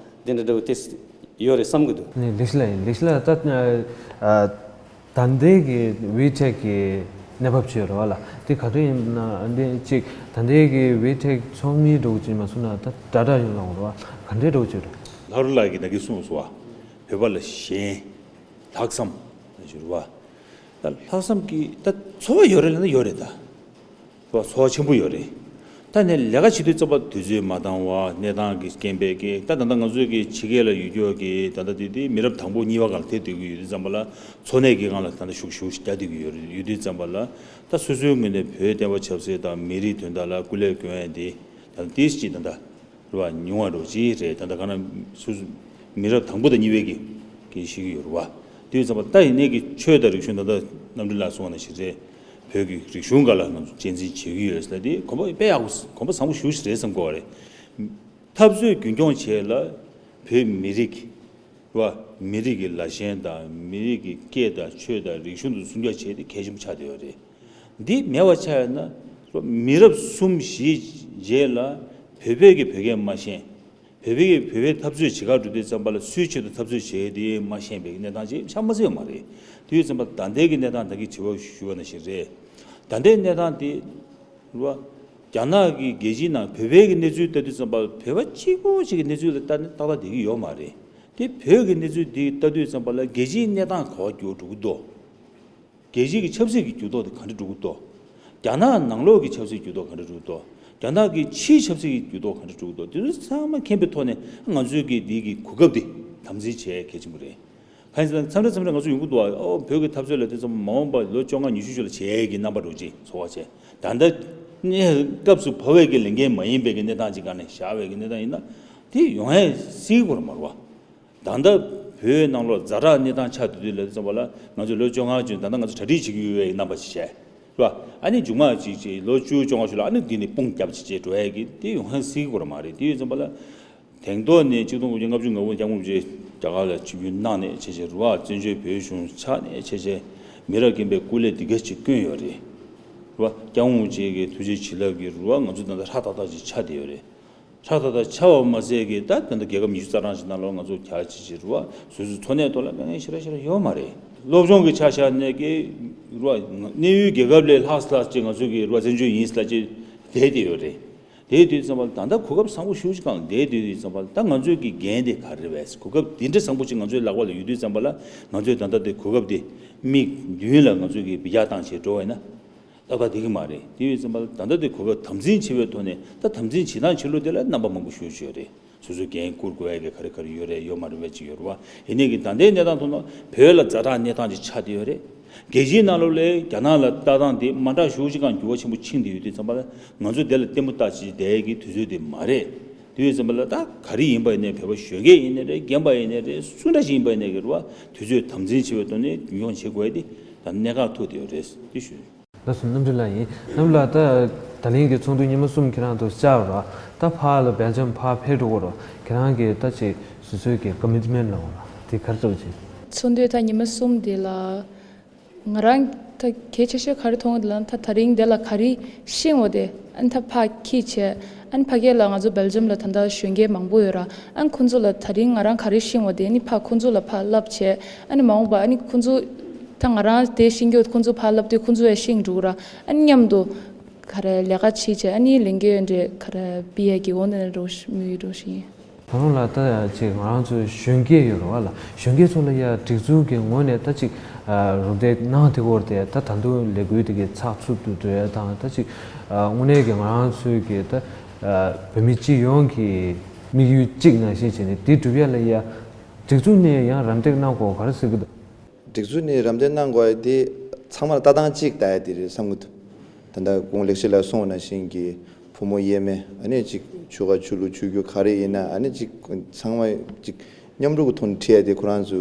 དེ་འདྲ་འདྲ་བོ་དེ་སུ་ཡོད་རེད་བསམ་གི་འདུག་ནས་ལེགས་ལ་ཡིན་ལེགས་ལ་ད་ད་ལྟའི་གི་ཝི་ཊེག་གི་གནས་བབ་ཅིག་ཡོད་རེད་བ་ལ། དེ་ག་རེ་ཡིན་ན་འདི་གཅིག་ད་ལྟའི་གི་ཝི་ཊེག་ཚོགས་མི་འདྲ་བོ་ཅིག་མ་སོང་ན་ད་ཌ་ཊ་ཡོད་ལ་འོང་རེད་བ། ག་འདྲའི་འདྲ་བོ་ཅིག་རེད། ལྷ་རུ་ལགས་ཀྱིས་ད་གིན་གསུངས་སོང་བ། བོད་པ་ལ་ཞེན། ལྷག་བསམ་ཞུ་རེད་བ། ད་ལྷག་བསམ་གྱི་ད་ཚོར་བ་ཡོད་རེད་ལབ་ན་ཡོད་རེད་ད། ཚོར་བ་ཆེན་པོ་ཡོད་རེད། ད་ནས་ལས་ཀ་བྱེད་དུས་ཙམ་པ་དུས་ཚོད་མ་འདང་བ་གནས་སྟངས་ཀྱི་རྐྱེན་པས་ཀྱི་ད་ད་ལྟ་ང་ཚོའི་གི་ཕྱི་རྒྱལ་ལ་ཡོད་རྒྱུ་གི་ད་ལྟ་དེ་དེ་མི་རབས་དང་པོ་གཉིས་པ་སྒང་ལ་ཐེབས་སྡོད་ཀྱི་ཡོད་དུས་ཙམ་པ་ལ་འཚོ་གནས་ཀྱི་སྒང་ལ་ད་ལྟ་ཤུགས་ཤུགས་བརྒྱབ་སྡོད་ཀྱི་ཡོད་རེད། ཡོད་དུས་ཙམ་པ་ལ་ད་སོ་སོའི་ངོས་ནས་བོད་བསྟན་པ་ཆབ་སྲིད་དང་མི་རིགས་དོན་དག་ལ་སྐུ་ལས་བསྐྱོན་ཡ་དེ་ད་ལྟ་དེ་ཅིག་ད་ལྟ་རེད་བ། ཉུང་བ་འགྲོ་ཅི་རེད། ད་ལྟ་ག་ན་སུ་སུ་མི་རབས་དང་པོ་དང་གཉིས་པའི་གི་གི་ཤེས་ཀྱི་ཡོད་རེད་བ། དེ་ཡིན་ཙམ་པ་ད་ཡིན་ནའི་གི་ཆོས་དང་རིག་གཞུང་ད་ལྟ་རྣམ་འགྲེལ་ལགས་གསུངས་པ་ནང་བཞིན་རེད། བོད་ཀྱི་རིག་གཞུང་སྒང་ལ་ང་ཚོ་གཅེས་འཛིན་བྱེད་ཀྱི་ཡོད་ཟེར་དེ་དགོངས་པ་དཔེ་ཡག་པོ་དགོངས་པ་བཟང་པོ་ཞེ་པོ་ཞིག་རེད་བསམ་གྱི་ཡོད་རེད། འཐབ་རྩོད་རྒྱུན་འཁྱོངས་བྱེད་ཡ་ལ་བོད་མི་རིགས་རེད་བ། མི་རིགས་ཀྱི་ལ་ཞེན་དང་མི་རིགས་ཀྱི་སྐད་དང་ཆོས་དང་རིག་གཞུང་དེ་སྲུང་སྐྱོབ་བྱེད་ཡ་དེ་གལ་ཆེན་པོ་ཆགས་བསྡད་ཡོད་རེད། འདི་མེད་པ་ཆགས་ཡོད་ན། མི་རབས་གསུམ་བཞིའི་རྗེས་ལ་བོད་པས་ཀྱི་བོད་སྐད་མ་ཤེས། བོད་པས་ཀྱི་བོད་པའི་འཐབ་རྩོད་བྱེད་གར་འགྲོ་དུས་ཙམ་པ་ལ་སུའི་ཆེད་དུ་འཐབ་རྩོད་བྱེད་དེ་མ་ཤེས་པའི་གནས་སྟངས་ཅིག་ཆགས་མ་སྲིད་པ་མ་རེད། དེ་ཡོད་ཙམ་པ་ད་ལྟའི་གི་གནས་སྟངས་ད་གིན་དྲི་བ་ཞུས་པ་ནང་བཞིན་རེད། ད་ལྟའི་གནས་སྟངས་དེ་རེད་བ། རྒྱ་ནག་གི་རྒྱལ་སྤྱིའི་ནང་བོད་པའི་གི་གནས་ཚུལ་ལྟ་དུས་ཙམ་པ་ལ་བོད་པ་གཅིག་པོ་ཞིག་གི་གནས་ཚུལ་ལ་ལྟ་ནས་ཏག་ཏག་བསྡད་ཀྱི་ཡོད་མ་རེད། དེ་བོད་ཀྱི་གནས་ཚུལ་འདི་ལྟ་དུས་ཙམ་པ་ལ་རྒྱལ་སྤྱིའི་གནས་སྟངས་ག་པར་འགྱུར་འགྲོ་གི་འདུག་རྒྱལ་སྤྱི་གི་ཆབ་སྲིད་ཀྱི་འགྱུར་ལྡོག་དེ་ག་འདྲ་འགྲོ་གི་འདུག་རྒྱ་ནག་ནང་ལོགས་ཀྱི་ཆབ་སྲིད་འགྱུར་ལྡོག་ག་འདྲ་འགྲོ་གི་འདུག་རྒྱ་ནག་གི་ཕྱིའི་ཆབ་སྲིད་ཀྱི་འགྱུར་ལྡོག་ག་འདྲ་འགྲོ་གི་འདུག་དེ་ཚོ་ཚང་མ་མཁྱེན་པའི་ཐོག་ནས་ང་ཚོའི་གི་འདི་གི་གོ་སྐབས་དེ་དམ་འཛིན་བྱེད་ཡ་གལ་ཆེན་པོ་རེད། གང་ཡིན་ཟེར་ན་མཚམས་རེ་མཚམས་རེ་ང་ཚོ་ཡོང་གི་འདུག་ཨ། ཨོ་བོད་ཀྱི་འཐབ་རྩོད་ལབ་དུས་ཙམ་པ་མ་འོངས་པ་ལོ་བཅོ་ལྔ་ཉི་ཤུ་ཞིག་ལ་བྱེད་ཡ་གི་རྣམ་པ་འདྲ་བོ་ཅིག་ཚོར་བ་བྱས། ད་ལྟ་གནས་སྐབས་སུ་བབས་པའི་གི་ལས་འགན་མ་ཡིན་པའི་གི་གནས་སྟངས་ཅིག་སྒང་ནས་བཞག་པའི་གི་གནས་སྟངས་ཡིན་ན་དེ་ཡོང་ཡ་སྲིད་ཀྱི་སྐོར་མ་རེད་བ། ད་ལྟ་བོད་ནང་ལོགས་ཛ་དྲག་གནས་སྟངས་ཆགས་བསྡད་དུས་ལ་བསམ་པ་ལ་ང་ཚོ་ལོ་བཅོ་ལྔ་བཅུ་ད་ལྟ་ང་ཚོ་གྲ་སྒྲིག་བྱེད་ཀྱི་ཡོད་པའི་རྣམ་པ་ཞིག་བྱས། རེད་བ། ཨ་ནི་མཇུག་མ་ཅིག་ཅིག་ལོ་བཅུ་བཅོ་ལྔ་ཞིག་ལ་ཨ་ནི་འདི་ནས་དཔུང་བརྒྱབ་ཅིག་ཅིག་འགྲོ་ཡ་གི་དེ་ཡོང་ཧ་སྲིད་ཀྱི་སྐོར་མ་རེད། དེ་ཡོད་ཙམ་པ་ལ་དེང་ཐོག་ནས་ཆིག་སྟོང་དགུ་བརྒྱ་ལྔ་བཅུ་ང་དགུ་སྐྱབས་མགོན་རིན་པོ་ཆེ་རྒྱ་གར་ལ་ཆིབས་བསྒྱུར་གནང་ནས་བྱས་བྱས་རེད་བ། བཙན་བྱོལ་བོད་གཞུང་ཆགས་ནས་བྱས་བྱས་མི་རབས་རྒན་པའི་སྐུ་ལས་འདི་ག་ཅིག་བསྐྱོན་ཡོད་རེད། རེད་བ། སྐྱབས་མགོན་རིན་པོ་ཆེ་གི་ཐུགས་རྗེ་བྱིན་རླབས་ཀྱིས་རེད་བ། ང་ཚོ་ད་ལྟ་ཧྲག་ཏག་ཏག་ཅིག་ཆགས་བསྡད་ཡོད་རེད། ཧྲག་ཏག་ཏག་ཆགས་པ་མ་ཟད་ཀྱི་ད་ད་ལྟ་རྒྱལ་ཁབ་ཉི་ཤུ་རྩ་གྲངས་ཅིག་ནང་ལོགས་ང་ཚོ་ག་ཅིག་ཅིག་རེད་བ། སོ་སོའི་འཚོ་གནས་ཐོག་ལ་དཀའ་ངལ་ཞེ་དྲག་ཞེ་དྲག་ཡོད་མ་རེད། སློབ་སྦྱོང་གི་ཆ་བཞག་ནས་ཀྱི་རེད་བ། གནས་ཡུལ་རྒྱལ་ཁབ་ལས་ལྷག་ལྷག་ཅིག་ང་ཚོ་གི་རེད་བ་བཙན་བྱོལ་ཡིན་ལབ་ཅིག་བསྡད་བསྡད་ཡོད་རེད། དེའི་དུས་ཙམ་པ་ལ་ད་ལྟ་གོ་སྐབས་བཟང་པོ་ཞེ་པོ་ཅིག་སྒང་ལ་བསྡད་དུས་ཙམ་པ་ལ་ད་ང་ཚོའི་གི་འགན་དེ་ག་རེ་རེད་བས། གོ་སྐབས་འདི་འདྲ་བཟང་པོ་ཅིག་ང་ཚོའི་ལག་པ་ལ་ཡོད་དུས་ཙམ་པ་ལ་ང་ཚོས་ད་ལྟ་དེ་གོ་སྐབས་དེ་མིག་མདུན་ལ་ང་ཚོས་གི་འབུད་རྒྱག་བཏང་བྱས་འགྲོ་བ་ཡིན་ན། ཏག་ཏག་བསྡད་ཀྱི་མ་རེད། དེ་ཡོད་ཙམ་པ་ལ་ད་ལྟ་དེ་གོ་སྐབས་དམ་འཛིན་བྱེད་པའི་ཐོག་ནས་ད་དམ་འཛིན་བྱེད་སྟངས་བྱེད་ལུགས་དེ་ལ་རྣམ་པ་མང་པོ་ཞེ་པོ་ཅིག་ཡོད་རེད། སོ་སོའི་འགན་འཁུར་དགོས་ཡ་གི་ག་རེ་ག་རེ་ཡོད་རེད། ཡོད་མ་རེད་པ་ཅིག་ཡོད་རེད་བ། ཡིན་ནའི་གི་ད་ལྟའི་གནས་སྟངས་ཐོག་ན་བོད་ལ་ཛ་དྲག་གནས་སྟངས་ཅིག་ཆགས་བསྡད་ཡོད་རེད། རྒྱལ་སྤྱིའི་ནང་ལོགས་ལ་རྒྱ་ནག་ལ་ལྟ་སྟངས་དེ་མ་འདྲ་ཞེ་པོ་ཅིག་སྒང་འགྱུར་བ་ཆེན་པོ་ཕྱིན་བསྡད་ཡོད་དུས་ཙམ་པ་ལ་ང་ཚོ་དེ་ལ་ལྟད་མོ་ལྟ་བྱས་བསྡད་ཡ་གི་དུས་ཚོད་དེ་མ་རེད། དེ་ཡོད་ཙམ་པ་ལ་ད་ག་རེ་ཡིན་པ་ཡིན་ནའི་བོད་པ་གཞོན་སྐྱེས་ཡིན་ནའི་རེད། རྒན་པ་ཡིན་ནའི་རེད། སུ་འདྲ་ཞིག་ཡིན་པ་ཡིན་ནའི་གི་རེད་བ། དུས་ཚོད་དམ་འཛིན་བྱེད་པའི་ཐོག་ནས་རྒྱུན་འཁྱོངས་བྱེད་དགོས་ཡ་དེ་ད་གནད་འགག་ཐུག་བསྡད་ཡོད་རེད། དེ་ཞུ། ལགས་སོ། རྣམ་གྲོལ་ལགས་ཡིན། རྣམ་གྲོལ་ལགས། ད་ད་ལན་གྱི་ཚོགས་འདུ་ཉི་མ་གསུམ་ཁྱེད་རང་ཚོ་བཅར་ར། ད་ཕར་ལ་སྦེལ་ཇམ་ཕར་ཕེབས་འགྲོ་གི་ར། ཁྱེད་རང་གི་ད་ཅིག་སོ་སོའི་གི་ཀོ་མིཊ་མེན་ལབ་དགོས་ར། དེ་ག་རེ་འདྲ་བོ་ཅིག་ཚོགས་འདུའི་ད་ཉི་མ་གསུམ་དེ་ལ་ང་རང་ད་གལ་ཆེ་ཤོས་ག་རེ་མཐོང་གི་འདུག་ལབ་ན། ད་ད་རིང་དེ་ལ་ག་རེ་ཤེས་པ་དེ་ཨ་ནི་ད་ཕར་ཁྱེར་བྱས། ཨ་ནི་ཕ་གི་ལ་ང་ཚོ་སྦེལ་ཇམ་ལ་ད་ལྟ་གཞོན་སྐྱེས་མང་པོ་ཡོད་ར། ཨ་ནི་ཁོང་ཚོ་ལ་ད་རིང་ང་རང་ག་རེ་ཤེས་པ་དེ་ཨ་ནི་ཕར་ཁོང་ཚོ་ལ་ཕར་བསླབ་བྱས། ཨ་ནི་མ་འོངས་པ་ཨ་ནི་ཁོང་ཚོ་ད་ང་རང་དེ་ཤེས་རྒྱུ་ཁོང་ཚོ་ཕར་བསླབ་དུས་ཁོང་ཚོ་ཡང་ཤེས་འགྲོ་གི་ར། ཨ་ནི་མཉམ་དུ་ག་རེ་ལས་ཀ་བྱེད་བྱས། ཨ་ནི་ལས་འགན་འདྲ་ག་རེ་སྤེལ་ཡས་ཀྱི་འོ་ན་འགྲོ་མོས་འགྲོ་ཞིག་ཡིན། ད་རུང་ལ་ད་ཅིག་ང་རང་ཚོའི་གཞོན་སྐྱེས་ཡོད་རེད་བ་ལ། གཞོན་སྐྱེས་ཚོ་ལ་ཡ་སྒྲིག་འཛུགས་ཀྱི་ངོས་ནས་ད་ཅིག་རོགས་འདེགས་གནང་ཐུབ་ཀྱི་ཡོད་རེད་དེ། ད་ད་དུང་ལས་འགུལ་དེ་གའི་ཚགས་ཚུད་དུ་འགྲོ་ཡ་དང་། ད་ཅིག་དངོས་གནས་ཀྱི་ང་རང་ཚོའི་གི་ད་བོད་མི་སྤྱི་ཡོངས་ཀྱི་དམིགས་ཡུལ་གཅིག་ནང་བཞིན་བྱས་ནས་དེ་སྒྲུབ་ཡ་ལ་ཡ་སྒྲིག་འཛུགས་ནས་ཡང་རམ་འདེགས་གནང་དགོས་ག་རེ་ཟེར་གི་འདུག་སྒྲིག་འཛུགས་ནས་རམ་འདེགས་གནང་དགོས་ཡ་དེ་ཚང་མར་ལྟ་སྟངས་གཅིག་ལྟ་ཡ་དེ་རེད་བསམ་གི་འདུག་ད་ལྟ་གོང་ལེགས་བཤད་ལ་གསུངས་པ་ནང་བཞིན་གྱི་བུ་མོ་ཡས་མས། ཨ་ནི་ཅིག་ཆོལ་ཁ་ཆོས་ལུགས་ཆོས་བརྒྱུད་ག་རེ་ཡིན་ན། ཨ་ནི་ཅིག་ཚང་མ་ཅིག་མཉམ་རུབ་ཀྱི་ཐོག་ནས་ཁྲིད་ཡ་དེ་ཁོ་རང་ཚོ་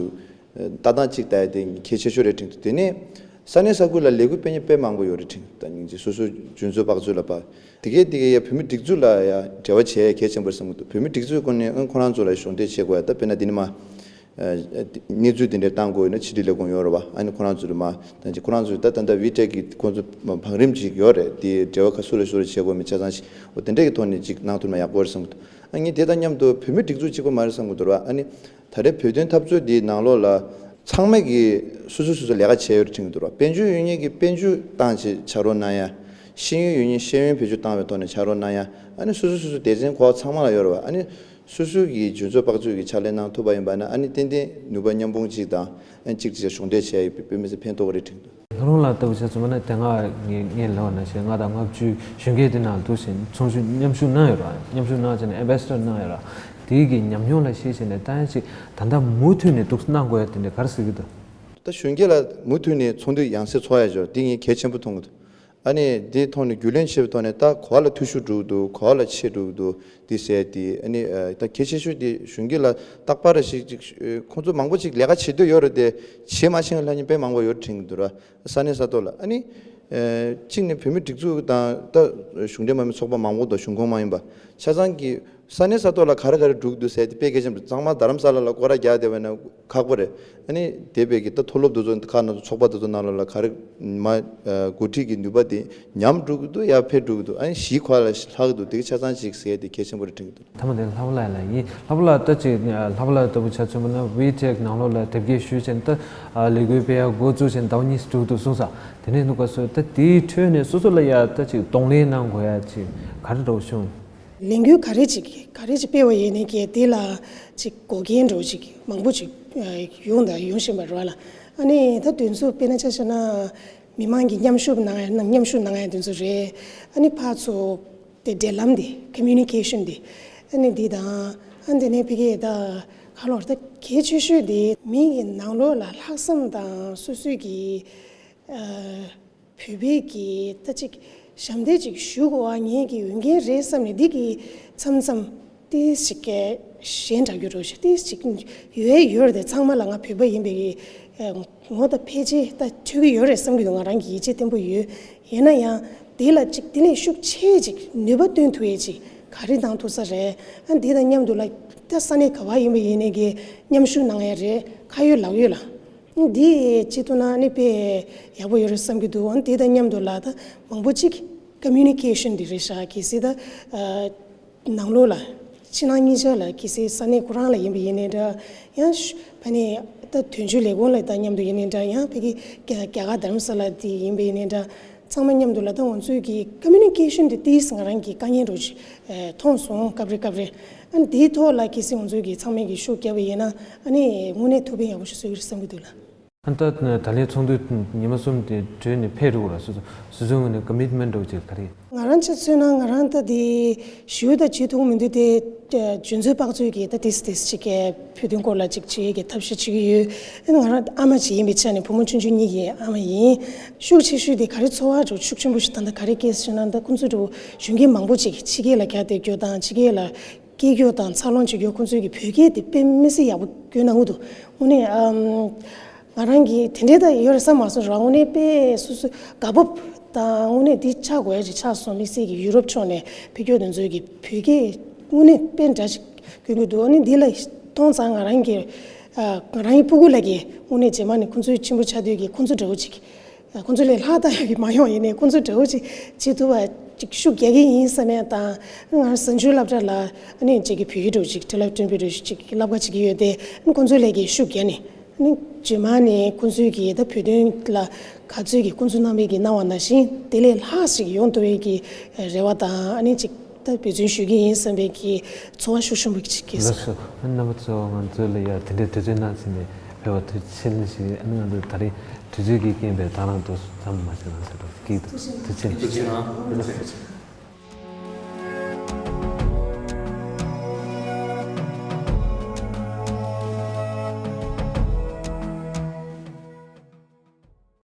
ལྟ་སྟངས་གཅིག་ལྟ་ཡ་དེ་གལ་ཆེ་ཤོས་རེད་དྲན་འདུག་དེ་ནས་ས་གནས་ས་ཁུལ་ལ་ལས་འགུལ་སྤེལ་མཁན་དཔེ་མང་པོ་ཡོད་རེད་དྲན་འདུག་ད་སྙིང་རྗེ། སོ་སོ་འཇོན་ཚོད་དཔག་ཚོད་ལ་བབས། དེ་གས་དེ་གས་ཡ་བོད་མི་སྒྲིག་འཛུགས་ལ་ཡ་འབྲེལ་བ་བྱེད་ཡ་གལ་ཆེན་པོ་རེད་བསམ་གྱི་འདུག་བོད་མི་སྒྲིག་འཛུགས་ཀྱི་ངོས་ནས་ཨང་ཁོ་རང་ཚོ་ལ་གཞོགས་འདེགས་བྱེད་དགོས་ཡ། ད་དཔེར་ན་འདི་ནས་མར་གནས་ཚུལ་དེ་འདྲ་བཏང་དགོས་ཡོད་ན་ཕྱི་དྲིལ་ལས་ཁུངས་ཡོད་རེད་བ། ཨ་ནི་ཁོ་རང་ཚོ་ལ་མར་ད་ཅིག་ཁོ་རང་ཚོ་ད་ད་ལྟ་ཝི་ཊེག་གི་ཁོ་ཚོ་བང་རིམ་ཅིག་ཡོད་རེད། དེ་འབྲེལ་བ་ག་སུ་ལ་སུ་ལ་བྱེད་དགོས་མིན་ཆ་ཚང་ཞིག་འོ་དེ་འདྲ་གི་ཐོག་ནས་ཅིག་གནང་ཐུབ་ན་ཡག་པོ་རེད་བསམ་གྱི་འདུག་ཨ་ངས་དེ་དང་མཉམ་དུ་བོད་མི་སྒྲིག་འཛུགས་གཅིག་པ་མ་རེད་བསམ་གྱི་འདུག་ར། ཨ་ནི་ད་རེས་བོད་དོན་འཐབ་རྩོད་འདིའི་ནང་ལོགས་ལ་ཚང་མས་ཀྱི་སོ་སོ་སོ་སོ་ལས་ཀ་བྱས་ཡོད་རེད་དྲན་གྱི་འདུག་ར། དཔལ་འབྱོར་ཡོད་མཁན་གྱིས་དཔལ་འབྱོར་བཏང་བྱས་ཕྱག་རོགས་གནང་ཡ། ཤེས་ཡོན་ཡོད་མཁན་ཤེས་ཡོན་བེད་སྤྱོད་བཏང་བའི་ཐོག་ནས་ཕྱག་རོགས་གནང་ཡ། ཨ་ནི་སོ་སོ་སོ་སོ་སྡེ་ཚན་གོ་བ་ཚང་མ་ལ་ཡོད་རེད་བ། ཨ་ནི་སོ་སོ་གི་འཇོན་ཚོད་དཔག་ཚོད་ཀྱི་ཕྱག་ལས་གནང་ཐུབ་པ་ཡིན་པ་ན། ཨ་ནི་ཏན་ཏན་ནུས་པ་མཉམ་སྤུངས་གཅིག་དང་ཨ་ནི་གཅིག་གཅིག་གཞོགས་འདེགས་བྱས་ཡོད་པའི་དཔེ་མི་སྲིད་ཕན་ཐོགས་རེད་དྲན་འདུག་ལྷ་རུང་ལགས་ལྟ་བུ་ཆ་མཚོན་པ་ན་དེ་སྔ་ངས་ངས་ལབ་པ་ནང་བཞིན་ལྔ་དང་ལྔ་བཅུའི་གཞོན་སྐྱེས་དེ་ནང་འདུག་ཟིན་ཚོགས་ཞུགས་མཉམ་ཞུགས་གནང་ཡོད་ར། མཉམ་ཞུགས་གནང་བྱས་ནས་ཨེམ་བེ་སི་ཌར་གནང་ཡོད་ར། དེའི་གི་ཉམས་མྱོང་ལ་གཞིགས་བྱས་ནས་ད་ཡང་ཅིག་ད་ལྟ་མུ་མཐུད་ནས་འདུག་གནང་དགོས་ཡ་དེ་འདྲ་ག་རེ་ཟེར་གི་འདུག་ད་གཞོན་སྐྱེས་ལ་མུ་མཐུད་ནས་ཚོགས་འདུ་ཡང་སེ་ཚོགས་ཡ་ཅིག་ཡོད་ར། དེ་ངས་གལ་ཆེན་པོ་མཐོང་གི་འདུག་ཨ་ནི་དེའི་ཐོག་ནས་རྒྱུས་ལོན་བྱེད་པའི་ཐོག་ནས་ད་ག་བ་ལ་འཐུས་ཤོར་འགྲོ་གི་འདུག་ག་བ་ལ་ཆད་འགྲོ་གི་འདུག་འདི་ཟེར་དེ། ཨ་ནི་ཨ་ད་གལ་ཆེ་ཤོས་དེ་གཞོན་སྐྱེས་ལ་རྟག་པར་ཞིག་ཅིག་ཨ་ཁོང་ཚོ་མང་པོ་ཅིག་ལས་ཀ་བྱེད་འདོད་ཡོད་རེད་དེ། བྱེད་མ་ཤེས་པའི་ལྷ་ཉིན་དཔེ་མང་པོ་ཡོད་དྲན་གྱི་འདུག་ར། ས་གནས་ས་ཐོག་ལ། ཨ་ནི་ཨ་གཅིག་ནས་བོད་མི་སྒྲིག་འཛུགས་དང་ད་གཞུང་འབྲེལ་མ་ཡིན་པའི་ཚོགས་པ་མང་པོ་དང་གཞུང་ཁོངས་མ་ཡིན་པ་ཆ་ཚང་གི་ས་གནས་ས་ཐོག་ལ་ག་རེ་ག་རེ་འགྲོ་གི་འདུག་ཟེར་དེ་དཔེ་གལ་ཆེན་པོ་རེད། ཚང་མ་རྡ་རམ་ས་ལ་ལ་སྐོར་ར་རྒྱག་བསྡད་པ་ན་ཁག་པོ་རེད། ཨ་ནི་དེ་བས་ཀྱི་ད་མཐོ་སློབ་དེ་ཚོ་ཁག་ནང་ཚོགས་པ་དེ་ཚོ་ནང་ལོགས་ལ་ག་རེ་མ་ཨ་འགོ་ཁྲིད་ཀྱི་ནུས་པ་དེ་ཉམས་འགྲོ་གི་འདུག་ཡར་འཕེལ་འགྲོ་གི་འདུག་ཨ་ནི་གཞི་ག་བ་ལ་ལྷག་གི་འདུག་དེ་གི་ཆ་ཚང་ཅིག་ཟེར་དེ་གལ་ཆེན་པོ་རེད་དྲན་གྱི་འདུག་མཐའ་མ་དེ་ལྷ་བུ་ལགས་ལ་ཡིན། ལྷ་བུ་ལགས་ད་ཅིག་ལྷ་བུ་ལགས་ལྟ་བུ་ཆ་མཚོན་པ་ན་ཝི་ཊེག་ནང་ལོགས་ལ་དེབ་སྐྱེལ་ཞུས་བྱས་ནས་ད་ལས་འགུལ་སྤེལ་ཡ་འགོ་བཙུགས་བྱས་ནས་ཟླ་བ་གཉིས་འགྲོ་གི་འདུག་གསུངས་ས། དེ་ནས་ནུ་ག་སོ་ད་དེའི་ཁྲོད་ནས་སོ་སོ་ལ་ཡ་ད་ཅིག་གདོང་ལེན་གནང་དགོས་ཡ་ཅིག་ག་རེ་འདྲ་བོ་བྱུང་། ལས་འགུལ་ག་རེ་ཅིག་ག་རེ་ཅིག་སྤེལ་བ་ཡིན་ནའི་གི་དེ་ལ་ཅིག་འགོག་རྐྱེན་འདྲ་བོ་ཅིག་མང་པོ་ཅིག་ཡོང་དང་ཡོང་བཞིན་པ་རེད་བ་ལ། ཨ་ནི་ད་དེ་ཚོ་དཔེར་ན་ཆ་བཞག་ན་མི་མང་གི་མཉམ་ཞུགས་གནང་ཡ་མཉམ་ཞུགས་གནང་ཡ་དེ་ཚོ་རེད། ཨ་ནི་ཕར་ཚུར་དེ་འབྲེལ་ལམ་དེ་ཀོ་མུ་ནི་ཀེ་ཤན་དེ། ཨ་ནི་འདི་དང་ཨ་འདི་ནས་ཕ་གི་ད་ག་ལོར་ད་གལ་ཆེ་ཤོས་དེ་མི་གི་ནང་ལོགས་ལ་ལྷག་བསམ་དང་སོ་སོའི་གི་ཨ་བོད་པའི་གི་ད་ཅིག་ཞབས་འདེགས་ཅིག་ཞུ་དགོས་པ་ངེད་ཀྱི་འོས་འགན་རེད་བསམ་ནས་འདི་གི་མཚམས་མཚམས་ཏིས་ཅིག་གི་ཞེན་དྲག་རྒྱུ་རོ་ཞིག་ཏིས་ཅིག་ཡོད་ཡོད་རེད་དེ། ཚང་མ་ལ་ང་བོད་པ་ཡིན་པའི་གི་ངོ་ད་ཕལ་ཆེར་ད་ཐུག་གི་ཡོད་རེད་བསམ་གྱི་འདུག་ང་རང་གི་ཡིད་ཆེས་བརྟན་པོ་ཡོད། ཡིན་ན་ཡང་དེ་ལ་ཅིག་དེ་ལས་ཤུགས་ཆེ་ཅིག་ནུས་པ་བཏོན་ཐུབ་ཡས་ཅིག་ག་རེ་གནང་ཐུབ་ས་རེད། ཨ་འདི་དང་མཉམ་དུ་ལ་ད་ས་གནས་ག་བ་ཡིན་པ་ཡིན་ནའི་གི་མཉམ་ཞུགས་གནང་ཡས་རེད། ཁ་ཡོད་ལག་ཡོད་ལ། ཨ་འདི་ཅི་ཐུབ་ན་ཨ་ནི་དཔེ་ཡག་པོ་ཡོད་རེད་བསམ་གྱི་འདུག་ཨ་འདི་དང་མཉམ་དུ་ལ་ད་མང་པོ་ཅིག་ཀོ་མུ་ནི་ཀེ་ཤན་འདི་རེད་ཤག་གལ་སྲིད་ད་ཨ། ནང་ལོགས་ལ་ཕྱི་ནང་གཉིས་ཆ་ལ་གལ་སྲིད་ས་གནས་ཁོ་རང་ལ་ཡིན་པ་ཡིན་ནའི་འདྲ། ཡང་ཕ་ནས་ད་དོན་གཅོད་ལས་ཁུངས་ལ་ད་མཉམ་དུ་ཡིན་ནའི་འདྲ། ཡང་ཕ་གི་རྒྱ་རྒྱ་གར་དྷ་རམ་ས་ལ་དེ་ཡིན་པ་ཡིན་ནའི་འདྲ། ཚང་མ་མཉམ་དུ་ལ་ད་ང་ཚོའི་གི་ཀོ་མུ་ནི་ཀེ་ཤན་དེ་ཏིས་ང་རང་གི་དཀའ་ངལ་འདྲ་བོ་ཅིག་མཐོང་སོང་སྐབས་རེ་སྐབས་རེ། ཨ་ནི་དེའི་ཐོག་ལ་གལ་སྲིད་ང་ཚོའི་གི་ཚང་མས་གི་ཤུགས་བརྒྱབ་པ་ཡིན་ན་ཨ་ནི་དངོས་གནས་ཐུགས་ཕན་ཡག་པོ་ཞིག་གསོས་ཀྱི་རེད་བསམ་གྱི་འདུག་ལ། ཨ་ད་ད་ལན་ཚོགས་འདུ་ཉི་མ་གསུམ་དེ་གྲོལ་ནས་ཕེབས་འགྲོ་གི་ར། སོ་སོ་སོ་སོའི་ངོས་ནས་ཀོ་མིཊ་མེན་འདྲ་བོ་ཅིག་ག་རེ། ང་རང་ཆ་མཚོན་ན་ང་རང་ད་དེ་ཞུ་ད་བྱེད་ཐུབ་མི་འདུག་དེ། འཇོན་ཚོད་དཔག་ཚོད་ཀྱིས་ད་ཏིས་ཏིས་ཅིག་གི་བོད་དོན་སྐོར་ལ་ཅིག་བྱེད་ཀྱི་ཐབས་ཤེས་བྱེད་ཀྱི་ཡོད། ཨ་ང་རང་ཨ་མ་ཅིག་ཡིན་པའི་ཆ་ནས་བུ་མོ་ཆུང་ཆུང་གཉིས་ཀྱི་ཨ་མ་ཡིན། ཤུགས་ཆེ་ཤོས་དེ་ག་རེ་ཚོར་བ་འདྲ་བོ་ཤུགས་ཆེན་པོ་ཞིག་ད་ལྟ་ག་རེ་སྐྱེས་ཟེར་ན་ད་ཁོང་ཚོ་འདྲ་བོ་གཞོན་སྐྱེས་མང་པོ་ཅིག་ཕྱི་རྒྱལ་ལ་གྱར་བསྡད་རྒྱུ་དང་ཕྱི་རྒྱལ་ལ་སྐྱེས་རྒྱུ་དང་འཚར་ལོངས་བྱེད་རྒྱུ། ཁོང་ཚོའི་གི་བོད་སྐད་དེ་དཔེ་མི་སྲིད་ཡག་པོ་སྐྱོན་གནང་གི་འདུག་དངོས་གནས་ཨམ། ང་རང་གི་དེ་འདྲའི་ད་ཡོད་རེད་བསམ་མ་སོང་ར། དངོས་གནས་དཔེ་སོ་སོ་དགའ་སྤོབས་ དང་དངོས་གནས་འདི་ཆགས་དགོས་ཡ་ཅིག་ཆགས་སོང་། དམིགས་བསལ་གྱི་ཡུ་རོབ་ཕྱོགས་ནས་ཕེབས་མཁན་དེ་ཚོས་ཀྱི་བོད་སྐད་དངོས་གནས་དཔེ་འདྲ་ཞིག་གྱོན་གྱི་འདུག་ཨ་ནི་འདི་ལ་མཐོང་ཙང་ང་རང་གི་ཨ་ང་རང་གི་སྤུ་གུ་ལ་གི་དངོས་གནས་རྗེས་མ་ནས་ཁོང་ཚོའི་ཆེན་པོ་ཆགས་དུས་ཀྱི་ཁོང་ཚོ་འདྲ་བོ་ཅིག་ཁོང་ཚོ་ལས་ལྷག་ལྟ་ཡག་གི་མ་ཡོང་ཡིན་ནའི་ཁོང་ཚོ་འདྲ་བོ་ཅིག་བྱེད་ཐུབ་པ་ཅིག་ཤུགས་རྒྱག་གི་ཡིན་བསམ་ཡ་དང་། ང་གཟའ་མཇུག་སློབ་གྲྭ་ལ་ཨ་ནི་ཅིག་གི་བོད་ཡིག་འདྲ་བོ་ཅིག་བྲིས་ལ་སྟོན་པའི་འདྲ་བོ་ཅིག་བསླབ་ག་བྱེད་ཀྱི་ཡོད་དེ། ཨ་ནི་ཁོང་ཚོ་ལས་ཀྱི་ཤུགས་རྒྱག་ནས། ཨ་ནི་རྗེས་མ་ནས་ཁོང་ཚོས་ཀྱི་ད་བོད་དོན་ལ་ག་ཚོད་ཀྱི་སྐུ་གཟུགས་རྣམ་པའི་གི་གནང་བ་ནང་བཞིན་དེ་ལས་ལྷག་ཞིག་ཡོང་ཐུབ་པའི་གི་རེ་བ་དང་། ཨ་ནི་ཅིག་ད་འབད་བརྩོན་ཞུ་གི་ཡིན་བསམ་པའི་གི་ཚོར་བ་ཤུགས་ཆེན་པོ་ཅིག་སྐྱེས་སོང་། ལགས་སོ། ཨ་ནི་རྣམ་པ་ཚོ་ང་ཚོ་ལ་ཡ་དེ་འདྲའི་དུས་ཚོད་གནང་ཟིན་ནས་ཕེབས་པ་ཐུགས་རྗེ་ཆེ་ཞུ། ཨ་ནི་ང་ཚོ་ད་རེས་དུས་ཚོད་ཀྱི་རྐྱེན་པས་ད་རང་ཏོག་ཙམ་མ་བྱས་ན་ཟེར་རོགས་སྐྱིད་འདུག་ཐུགས་རྗེ་ཆེ། ཐུགས་རྗེ་ཆེ།